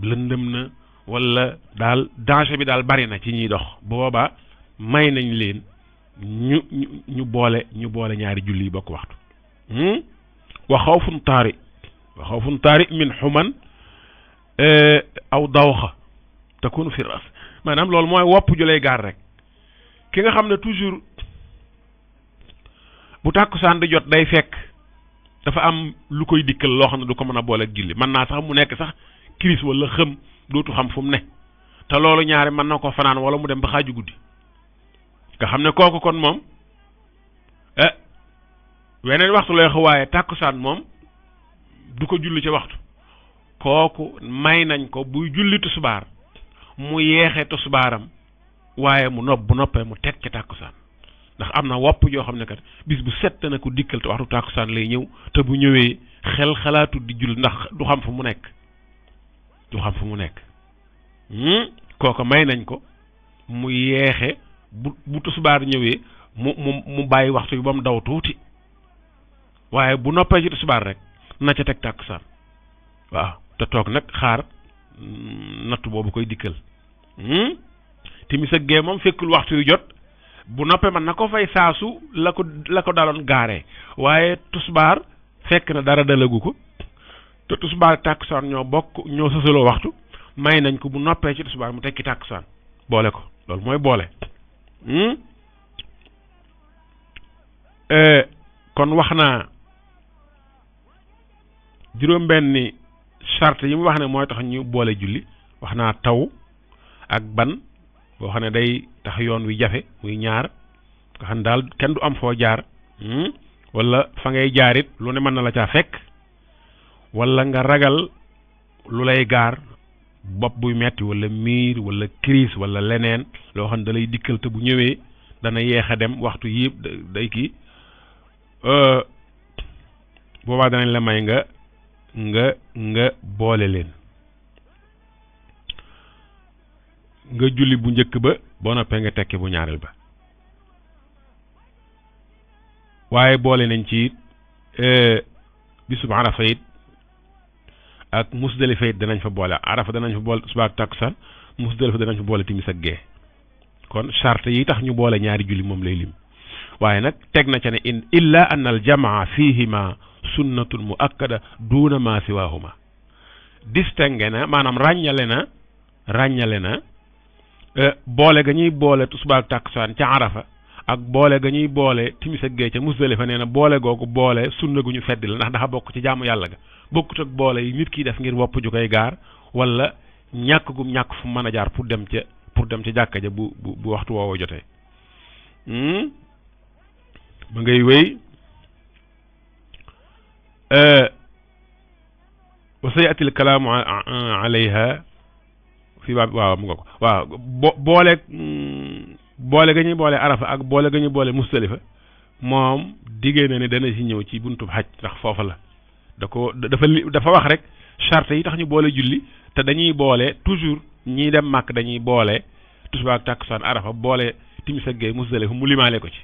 lëndëm na wala daal danger bi daal bari na ci ñuy dox boobaa may nañ leen ñu boole ñaari julli yi bokk waxtu wa xawfun taari min xuman aw dawxa takunu fi ras maanaam loolu mooy wopp ju lay gaar rek ki nga xam ne toujours bu tàkkusaan di jot day fekk dafa am lu koy dikkal loo xam ne du ko mën a boole ak julli mën naa sax mu nekk sax crise wala xëm dootu xam fu mu ne te loolu ñaari mën na ko fanaan wala mu dem ba xaaju guddi nga xam ne kooku kon moom weneen waxtu lay waaye tàkkusaan moom du ko julli ci waxtu kooku may nañ ko buy julli tisbaar mu yeexe tisbaaram waaye bu noppee mu teg ca tàkkusaan ndax am na wopp yoo xam ne kat bis bu set na ko dikkal te waxtu tàkkusaan lay ñëw te bu ñëwee xel xalaatu di julli ndax du xam fu mu nekk kooku may nañ ko mu yeexe bu tisbaar ñëwee mu bàyyi waxtu bi ba mu daw tuuti waaye bu noppee ci tisbaar rek na ca teg tàkkusaan waaw te toog nag xaar nattu boobu koy dikkal timis ak gee moom fekkul waxtu yu jot bu noppee man na ko fay saasu la ko daloon gaaree waaye tusbaar fekk na dara dalagu ko te tusbaar tàkkusaan ñoo sësaloo waxtu may nañ ko bu noppee ci tusbaar mu tekki tàkkusaan boole ko loolu mooy boole kon wax naa juróom-benni charte yi mu wax ne mooy tax ñu boole julli wax naa taw ak ban boo xam ne day tax yoon wi jafe muy ñaar nga xam ne daal kenn du am foo jaar wala fa ngay jaarit lu ne mën na la caa fekk wala nga ragal lu lay gaar bopp buy metti wala miir wala crise wala leneen loo xam ne da lay dikkal te bu ñëwee dana yeex a dem waxtu yëpp day kii boobaa danañ la may nga boole leen nga julli bu njëkk ba boo noppee nga tekki bu ñaareel ba waaye boole nañ ci bisub Arafa it ak Musdalifa it danañ fa boole Arafa danañ fa boole suba ak takkusaan Musdalifa danañ fa boole timis ak gee kon charte yi tax ñu boole ñaari julli moom lay lim waaye nag teg na ca ne illa an al jamaa fihima sunnatun muakkada duuna ma siwahuma distingué na maanaam ràññale na boole ga ñuy boole suba ak takkusaan ca Arafa ak boole ga ñuy boole timis ak gee ca Musdalifa nee na boole googu boole sunna gu ñu feddi la ndax dafa bokk ci jaamu yàlla ga bokkut ak boole yi nit ki def ngir wopp ju koy gaar wala ñàkk gum ñàkk fu mën a jaar pour dem ca jàkka ja bu waxtu woowu jotee ba ngay wéy wa sayati al kalaamu alayha fi baab waaw mu nga ko waaw boole ga ñuy boole Arafa ak boole ga ñuy boole Musdalifa moom diggée na ne dana si ñëw ci buntub xaj ndax foofa la dafa wax rek charte yi tax ñu boole julli te dañuy boole toujours ñiy dem màkk dañuy boole tisbaar ak takkusaan Arafa boole timis ak gee Musdalifa mu limaale ko ci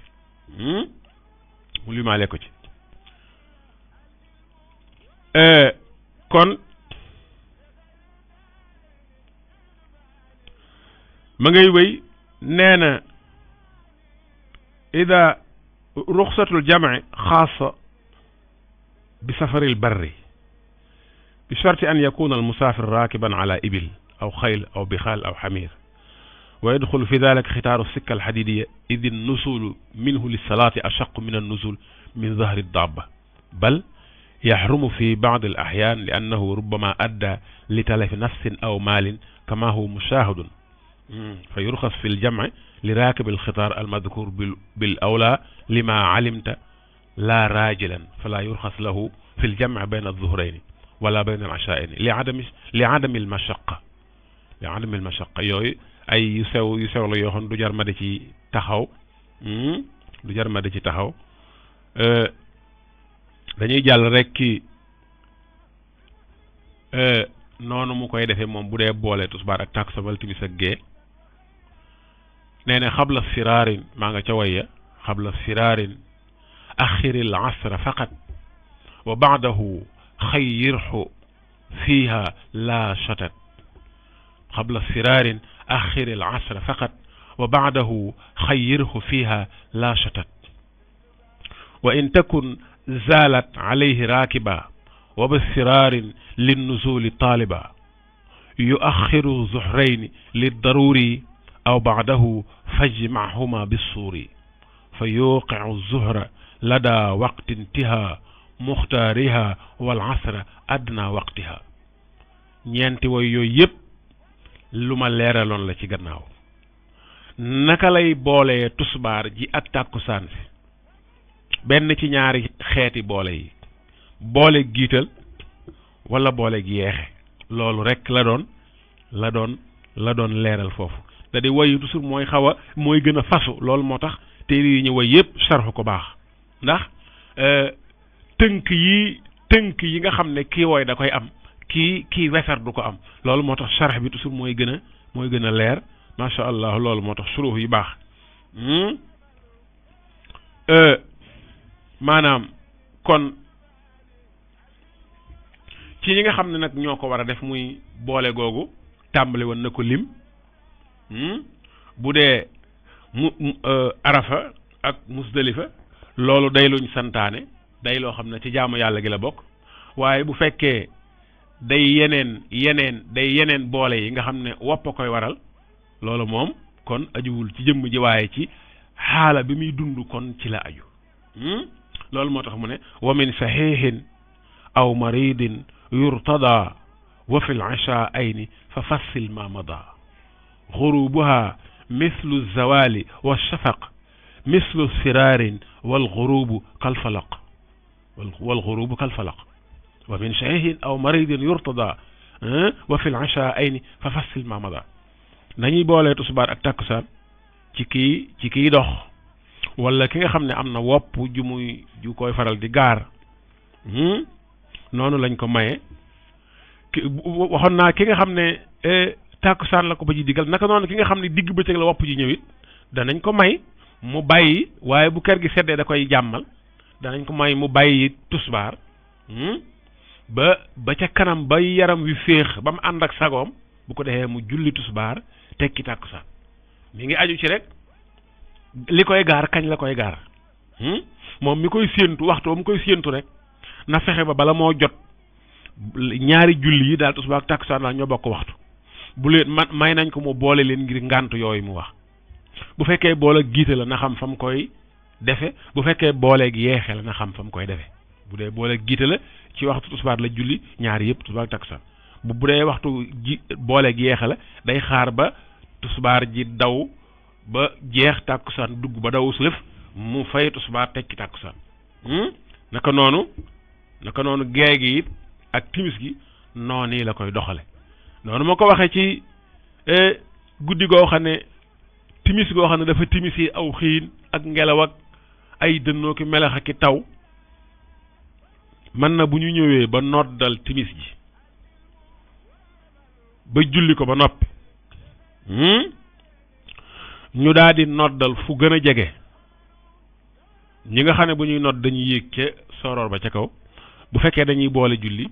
kon ma ngay wéy nee na ida ruxsatul jamci xaasa bi safaril barri bi sharti an yakuna almusafir rakiban ala ibil aw xayl aw bixaal aw xamir wa yadxulu fi dalika xitaaru sikka alxadidiya id annusulu minhu lilsalati ashaqu min annuzul min dahri dabba bal yaxrumu fi bacd alaxyan li annahu rubama adda li talafi nafsin aw maalin kama huwa mushahadun fa yurxas fi ljamci li raakib alxitaar almadkur bil awla lima calimta laa raajilan fala yurxas lahu fi ljamci bayna alzuhrayni wala bayna alcashaaini li cadami almashaqa yooyu ay yu sew la yoo xam du jar ma di ci taxaw dañuy jàll rek ki noonu mu koy defee moom bu dee boole tusbaar ak takkusaan timis ak gee nee na xabla firaarin maa nga ca waya xabla firaarin axiril asra faqat wa baadahu xayyirhu fiiha laa shatat xabla firaarin axiril asra faqat wa baadahu xayyirhu fiiha laa shatat wa in takun zaalat alayhi raakiba wa bisiraarin linnuzuli taaliba yuaxiru zuhrayni liddaruri aw baadahu fajmahuma bissuuri fa yuqicu zuhra lada waqti intiha muxtaariha wal asra adna waqtiha ñeenti way yooyu yëpp lu ma leeraloon la ci gannaaw naka lay boolee tusbaar ji ak tàkkusaan si benn ci ñaari xeeti boole yi boole giital wala boole gi yeexe loolu rek la doon leeral foofu da di wayu toujours mooy gën a fasu loolu moo tax téere yi ñu way yëpp sarxu ko baax ndax tënk yi nga xam ne kii woy da koy am kii wesar du ko am loolu moo tax sarx bi toujours mooy gën a leer macha allah loolu moo tax suruux yi baax maanaam kon ci ñi nga xam ne nag ñoo ko war a def muy boole googu tàmbali woon na ko lim bu dee Arafa ak Musdalifa loolu day luñ santaane day loo xam ne ci jaamu yàlla gi la bokk waaye bu fekkee day yeneen boole yi nga xam ne wopp a koy waral loolu moom kon ajuwul ci jëmm ji waaye ci xaala bi muy dund kon ci la aju loolu moo tax mu ne wa min saxiixin aw maridin yurtada wa fi lachaaini fa fassil ma mada xurubuha mislu zawali wa shafaq mislu siraarin walxurubu kalfalaq wa min saxiixin aw maridin yurtada wa fil ishaa'ayni fa fassil ma mada nañuy boolee tisbaar ak takkusaan ci kiy dox wala ki nga xam ne am na wopp ju koy faral di gaar noonu lañ ko maye waxoon naa ki nga xam ne takkusaan la ko ba ji digal naka noonu ki nga xam ne digg bëccëg la wopp ji ñëwit danañ ko may mu bàyyi waaye bu kër gi seddee da koy jàmmal danañ ko may mu bàyyi tisbaar ba ca kanam ba yaram wi féex ba mu ànd ak sagoom bu ko defee mu julli tisbaar tekki takkusaan mi ngi aju ci rek li koy gaar kañ la koy gaar moom mi koy séentu waxtu mu koy séentu rek na fexe ba bala moo jot ñaari julli yi daal tisbaar ak takkusaan la ñoo bokk waxtu bu leen may nañ ko mu boole leen ngir ngànt yooyu mu wax bu fekkee boole giite la na xam fa mu koy defe bu fekkee booleeg yeexe la na xam fa mu koy defe bu dee booleeg giite la ci waxtu tisbaar la julli ñaari yëpp tisbaar ak takkusaan bu dee waxtu ji booleeg yeexe la day xaar ba tisbaar ji daw ba jeex takkusaan dugg ba daw sulëf mu fay tisbaar tekki takkusaan naka noonu gee gi it ak timis gi noonu la koy doxale noonu ma ko waxee ci guddi goo xam ne timis goo xam ne dafa timis yi aw xiin ak ngelaw ak ay dënnoo ki melax ak ki taw mën na bu ñu ñëwee ba noddal timis ji ba julli ko ba noppi ñu daal di noddal fu gën a jege ñi nga xam ne bu ñuy nodd dañuy yéeg ca soroor ba ca kaw bu fekkee dañuy boole julli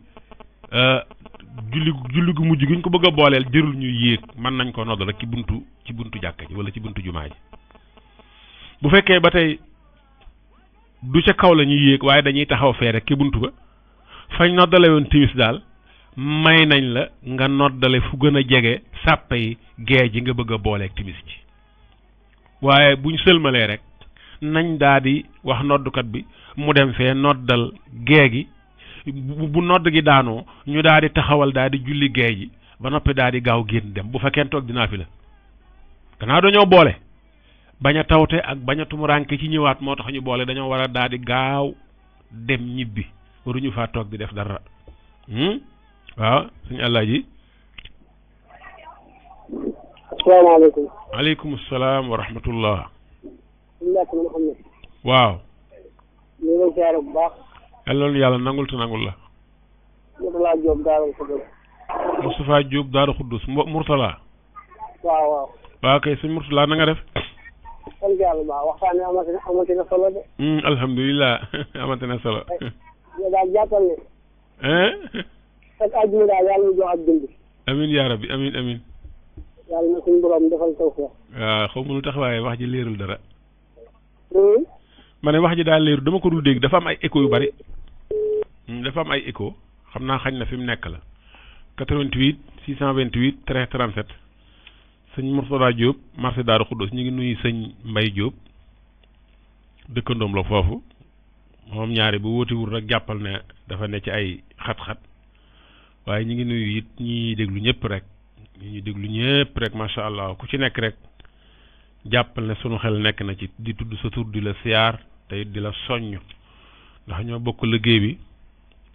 gu mujj gi ñu ko bëgg a booleel jërul ñuy yéeg mën nañ ko noddal rek ci buntu jàkka ji wala ci buntu jumaa ji bu fekkee ba tey du ca kaw la ñuy yéeg waaye dañuy taxaw fee rek ki buntu ba fañ noddale woon timis daal may nañ la nga noddale fu gën a jege sàppe yi gee ji nga bëgg a booleeg timis ji waaye buñ sëlmalee rek nañ daa di wax noddukat bi mu dem fee noddal gee gi bu nodd gi daanoo ñu daal di taxawal daal di julli gee ji ba noppi daal di gaaw génn dem bu fekkee toog dinaa fi la gannaaw dañoo boole bañ a tawte ak bañ a tumuraanke ci ñëwaat moo tax ñu boole dañoo war a daal di gaaw dem ñibbi waruñu faa toog di def dara waaw suñu àllaa ji asalaamaaleykum. aleykum salaam wa rahmatullah. waaw. waaw. ñu ngi lay ziare bu baax. yàlla nangul te nangul la. Mourtala Diop Daaru Xuddus. Moustapha Diop Daaru Xuddus Mourtala. waaw. waaw kay sëñ Mourtala na nga def. sant yàlla bu baax waxtaan wi amati na solo de. alhamdulilah amati na solo. yow daal jàppal ne. ak àdduna daal yàlla ñu jox ak dund. amin yaa rabbi amin. yàlla na suñu borom defal tawfeex. waaw xaw ma lu tax waaye wax ji leerul dara. ma ne wax ji daal leerul dama ko dul dégg dafa am ay écho yu bari. dafa am ay écho xam naa xañ na fi mu nekk la. 88 628 13 37. sëñ Mourtada Diop marché Daaru Xuddus ñu ngi nuyu sëñ Mbay Diop dëkkandoom la foofu moom ñaari bu wóotiwul rek jàppal ne dafa ne ci ay xat-xat waaye ñu ngi nuyu it ñi déglu ñëpp rek macha allah ku ci nekk rek jàppal ne sunu xel nekk na ci di tudd sa tur di la siyaar te it di la soññ ndax ñoo bokk liggéey bi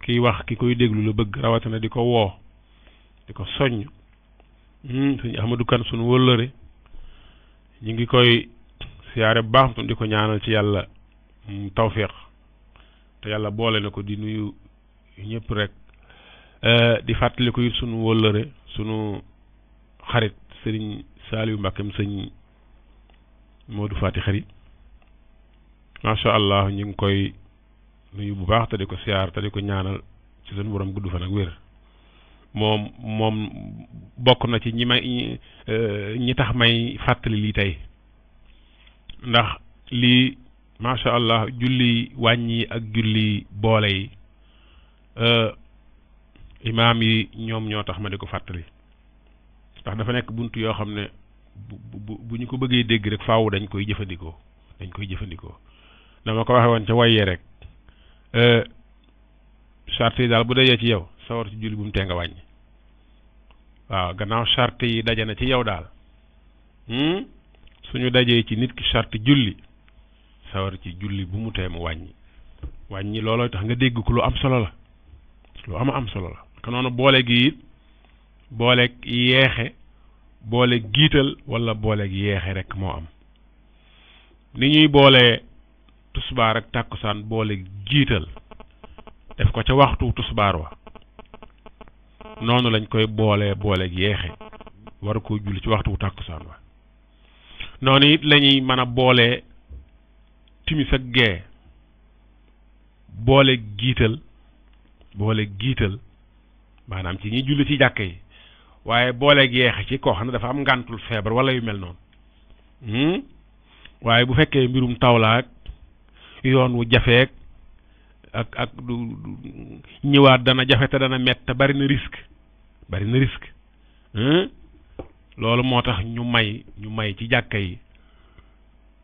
kiy wax ki koy déglu la bëgg rawatina di ko woo di ko soññ sëñ Ahmadou Kan sunu wëllëre ñu ngi koy siyaare bu baax di ko ñaanal ci yàlla tawféex te yàlla boole na ko di nuyu ñëpp rek di fàttali ko it sunu wëllëre sunu xarit sëriñ Saliou Mbàkkeem sëñ Modou Fati xarit macha allah ñu ngi koy nuyu bu baax te di ko siyaar te di ko ñaanal ci sunu borom gudd fan ak wér moom bokk na ci ñi tax may fàttali lii tey ndax lii macha allah julli wàññi ak julli boole yi imaam yi ñoom ñoo tax ma di ko fàttali ndax dafa nekk bunt yoo xam ne bu ñu ko bëggee dégg rek faaw dañ koy jëfandikoo dama ko waxe woon ca wayyee rek charte yi daal bu dajee ci yow sawar ci julli bu mu tee nga wàññi waaw gannaaw charte yi daje na ci yow daal suñu dajee ci nit ki charte julli sawar ci julli bu mu tee mu wàññi looloo tax nga dégg ko lu am solo la lu am solo la ka noonu boole gi it booleeg yeexe booleeg giital wala booleeg yeexe rek moo am ni ñuy boolee tusbaar ak tàkkusaan booleeg jiital def ko ca waxtu tusbaar wa noonu lañ koy booleeg yeexe war ko julli ci waxtu tàkkusaan wa noonu it lañuy mën a boolee timis ak gee booleeg giital maanaam ci ñi julli ci jàkk yi waaye booleeg yeexe ci koo xam ne dafa am ngàntul feebar wala yu mel noonu waaye bu fekkee mbirum tawlaak yoon wu jafeek ak du ñëwaat dana jafe te dana mett te bari na risque loolu moo tax ñu may ci jàkka yi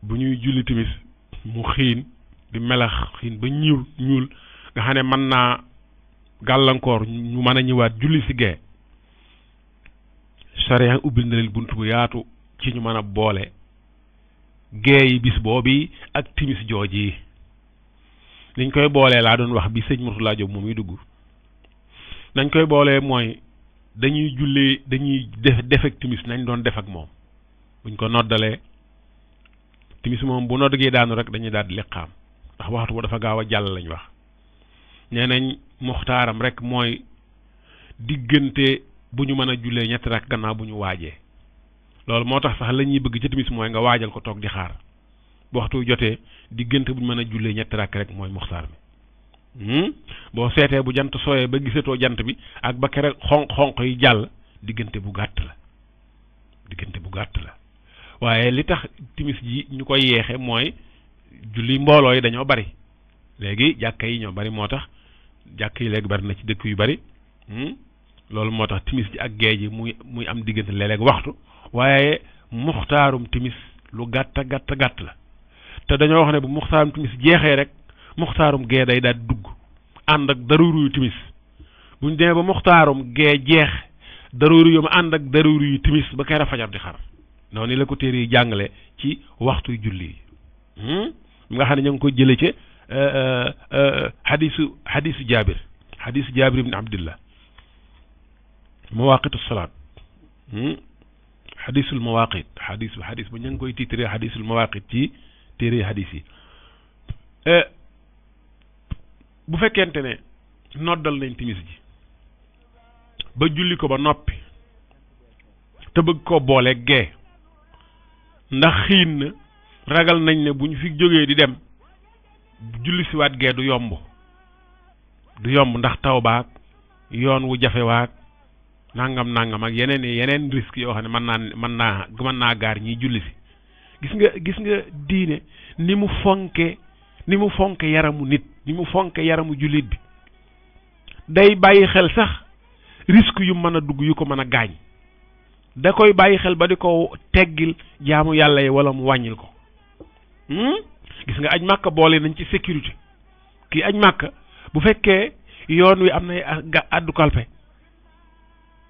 bu ñuy julli timis mu xiin di melax xiin ba ñuul nga xam ne mën naa gàllankoor ñu mën a ñëwaat julli si gee sariya ubbil na leen bunt bu yaatu ci ñu mën a boole gee yi bis boobu ak timis jooji niñ koy boolee laa doon wax bi sëñ Murtala Jóob moom muy dugg nañ koy boolee mooy dañuy def ak timis nañ doon def ak moom buñ ko noddalee timis moom bu nodd gi daanu rek dañuy daal di liqaam ndax waxtu bu dafa gaaw a jàll lañ wax nee nañ muxtaaram rek mooy diggante bu ñu mën a jullee ñetti rak gannaaw bu ñu waajee loolu moo tax sax la ñuy bëgg ci timis mooy nga waajal ko toog di xaar bu waxtu jotee diggante bu ñu mën a jullee ñetti rak rek mooy muxtaar bi boo seetee bu jant sooyee ba gisatoo jant bi ak ba kere xonq yi jàll diggante bu gàtt la waaye li tax timis ji ñu koy yeexe mooy julli mbooloo yi dañoo bari léegi jàkka yi ñoo bari moo tax jàkka yi léegi bari na ci dëkk yu bari loolu moo tax timis ji ak gee ji muy am diggante léeg-léeg waxtu waaye muxtaarum timis lu gàtt la te dañoo wax ne bu muxtaarum timis jeexee rek muxtaarum gee day daal dugg ànd ak daruri yu timis bu ñu demee ba muxtaarum gee jeex daruri yu mu ànd ak daruri yu timis ba kera fajar di xar noonu la ko téere yi jàngale ci waxtu julli yi nga xam ne ñu ngi ko jële ci xadisu jaabir ibn abdillah mawaqitu salaat xadisul mawaqit xadis ba ñu ngi koy tiitree xadisul mawaqit ci téere xadis yi bu fekkente ne noddal nañ timis ji ba julli ko ba noppi te bëgg ko boole gee ndax xiin na ragal nañ ne bu ñu fi jógee di dem julli si waat gee du yomb ndax taw baag yoon wu jafe waag nangam ak yeneen risque yoo xam ne mën naa gaar ñiy julli si gis nga diine ni mu fonke yaramu nit ni mu fonke yaramu jullit bi day bàyyi xel sax risque yu mën a dugg yu ko mën a gaañ da koy bàyyi xel ba di ko teggil jaamu yàlla yi wala mu wàññil ko gis nga aj màkka boole nañ ci sécurité kii aj màkka bu fekkee yoon wi am na addu kalpe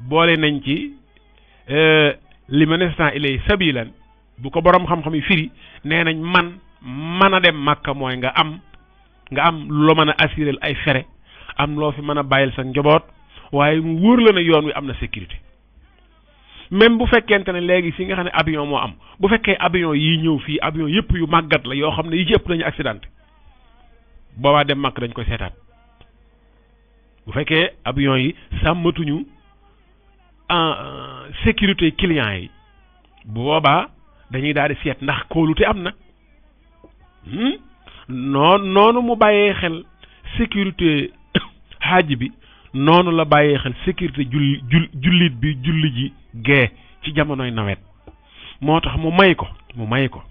boole nañ ci liman istata'a ilayhi sabilan bu ko borom xam-xam yi firi nee nañ mën a dem màkka mooy nga am loo mën a assurer ay fere am loo fi mën a bàyyil sa njaboot waaye mu wóor la ne yoon wi am na sécurité même bu fekkente ne léegi fi nga xam ne avion moo am bu fekkee avion yi ñëw fii avion yëpp yu màggat la yoo xam ne yi ci ëpp nañu accidenté boobaa dem màkk dañ koy seetaat bu fekkee avion yi sàmmatuñu en sécurité clients yi bu boobaa dañuy daal di seet ndax kóolute am na noonu mu bàyyee xel sécurité xaaj bi noonu la bàyyee xel sécurité jullit bi julli ji gee ci jamonoy nawet moo tax mu may ko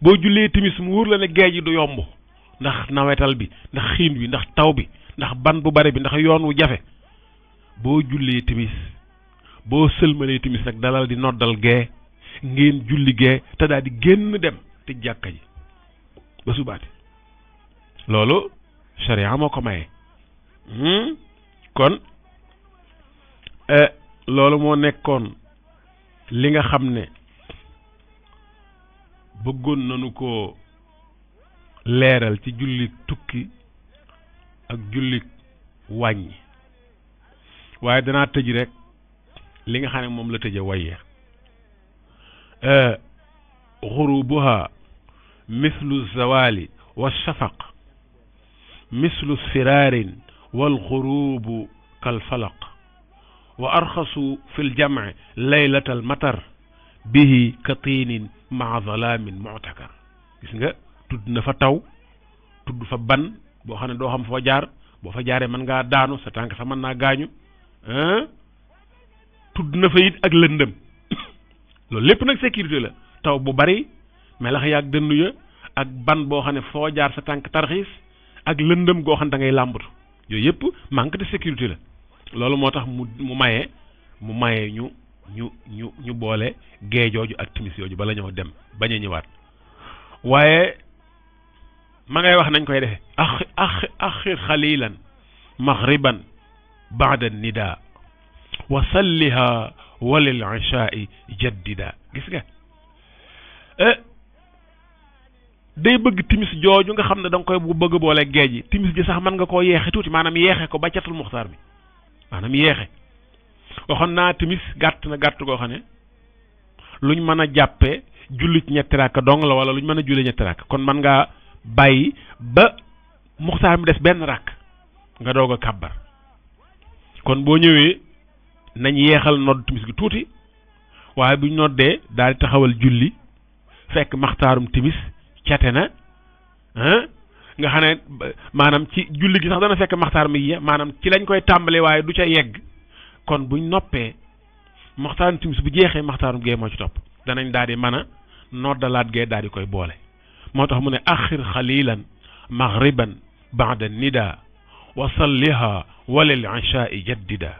boo jullee timis mu wóor la ne gee ji du yomb ndax nawetal bi ndax xiin bi ndax taw bi ndax ban bu bari bi ndax yoon wu jafe boo jullee timis boo sëlmalee timis nag dalal di noddal gee ngeen julli gee te daal di génn dem te jàkka ji ba subaati loolu sharia moo ko maye kon loolu moo nekkoon li nga xam ne bëggoon nañu ko leeral ci julli tukki ak julli wàññi waaye danaa tëj rek li nga xam ne moom la tëje waye xurubuha mislu zawali wa shafaq mislu siraarin wal xurubu kal falaq wa arxasu fi ljamci laylata almatar bihi ka tiinin maa zalaamin muctakar gis nga tudd na fa taw tudd fa ban boo xam ne doo xam foo jaar boo fa jaaree mën ngaa daanu sa tànk sa mën naa gaañu tudd na fa it ak lëndëm loolu lépp nag sécurité la taw bu bari melax yaag dënnu ya ak ban boo xam ne foo jaar sa tànk tarxiis ak lëndëm goo xam ne da ngay làmbatu yooyu yëpp manque de sécurité la loolu moo tax mu maye ñu boole gee jooju ak timis jooju bala ñoo dem bañ a ñëwaat waaye ma ngay wax nañ koy defe axir xalilan maghriban baada nida wa salliha walil ishaai jaddida gis nga day bëgg timis jooju nga xam ne da nga koy bëgg boole géej ji timis ji sax mën nga koo yeexe tuuti maanaam yeexe ko ba catul muxtaar bi maanaam yeexe waxoon naa timis gàtt na gàtt goo xam ne luñ mën a jàppee julli ci ñetti rakk dong la wala luñ mën a julli ñetti rakk kon mën ngaa bàyyi ba muxtaar mi des benn rakk nga doog a kàbbar kon boo ñëwee nañ yeexal nodd timis gi tuuti waaye buñ noddee daal di taxawal julli fekk maxtaarum timis cate na nga xam ne maanaam ci julli gi sax dana fekk maxtaar mi ye maanaam ci lañ koy tàmbale waaye du ca yegg kon buñ noppee maxtaarum timis bu jeexee maxtaarum gee moo ci topp danañ daal di mën a noddalaat gee daal di koy boole moo tax mu ne axir xalilan maghriban baada nida wa salliha walil ishaai jaddida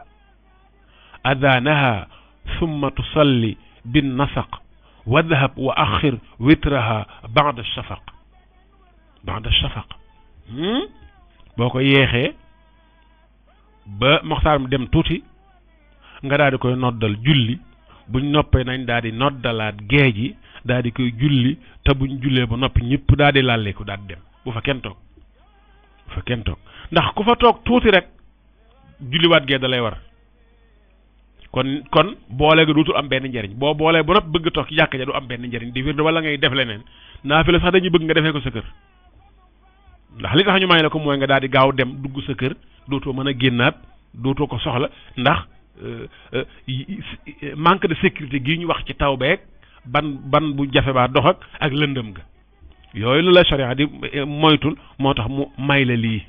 adanaha summa tusalli bin nasaq wadhab wa axir witraha baada shafaq boo ko yeexee ba maxtaar mi dem tuuti nga daal di koy noddal julli buñ noppee nañ daal di noddalaat gee ji daal di koy julli te buñ jullee ba noppi ñëpp daal di lalleeku daal di dem bu fa kenn toog ndax ku fa toog tuuti rek julliwaat gee da lay war kon boole ga duutul am benn njariñ boo boolee ba noppi bëgg toog ci jàkka ja du am benn njariñ di wird wala ngay def leneen naafila sax dañuy bëgg nga defee ko sa kër ndax li tax ñu may la ko mooy nga daal di gaaw dem dugg sa kër dootoo mën a génnaat dootoo ko soxla ndax manque de sécurité gii ñu wax ci taw beeg ban bu jafe baa dox ak lëndëm ga yooyu lu la sharia di moytul moo tax mu may la lii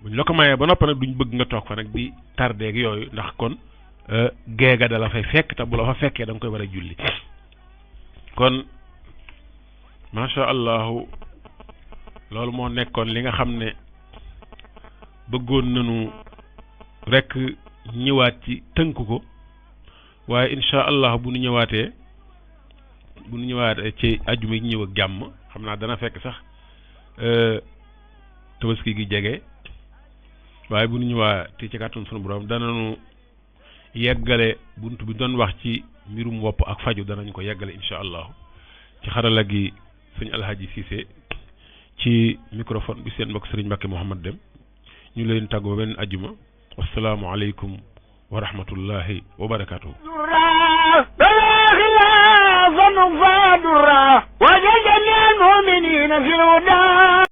buñ la ko mayee ba noppi nag duñ bëgg nga toog fa nag di tardeeg yooyu ndax kon géega da la fay fekk te bu la fa fekkee da nga koy war a julli kon macha allahu loolu moo nekkoon li nga xam ne bëggoon nañu rek ñëwaat ci tënk ko waaye incha allah bu nu ñëwaatee ci ajjuma yi ñëw ak jàmm xam naa dana fekk sax tabaski gi jege waaye bu nu ñëwaatee ci kàttan sunu borom danañu yeggale bunt bi doon wax ci mbirum wopp ak faju danañ ko yeggale incha allah ci xarala gi sëñ Alhaji Cissé ci microphone bi seen mbokk Serigne Mbacké Mouhamad Dem ñu leen tàggoo benn ajjuma wassalaamu aleykum wa rahmatullahi wa barakatuhu فنفاد الرا وجد المؤمنين في الهدى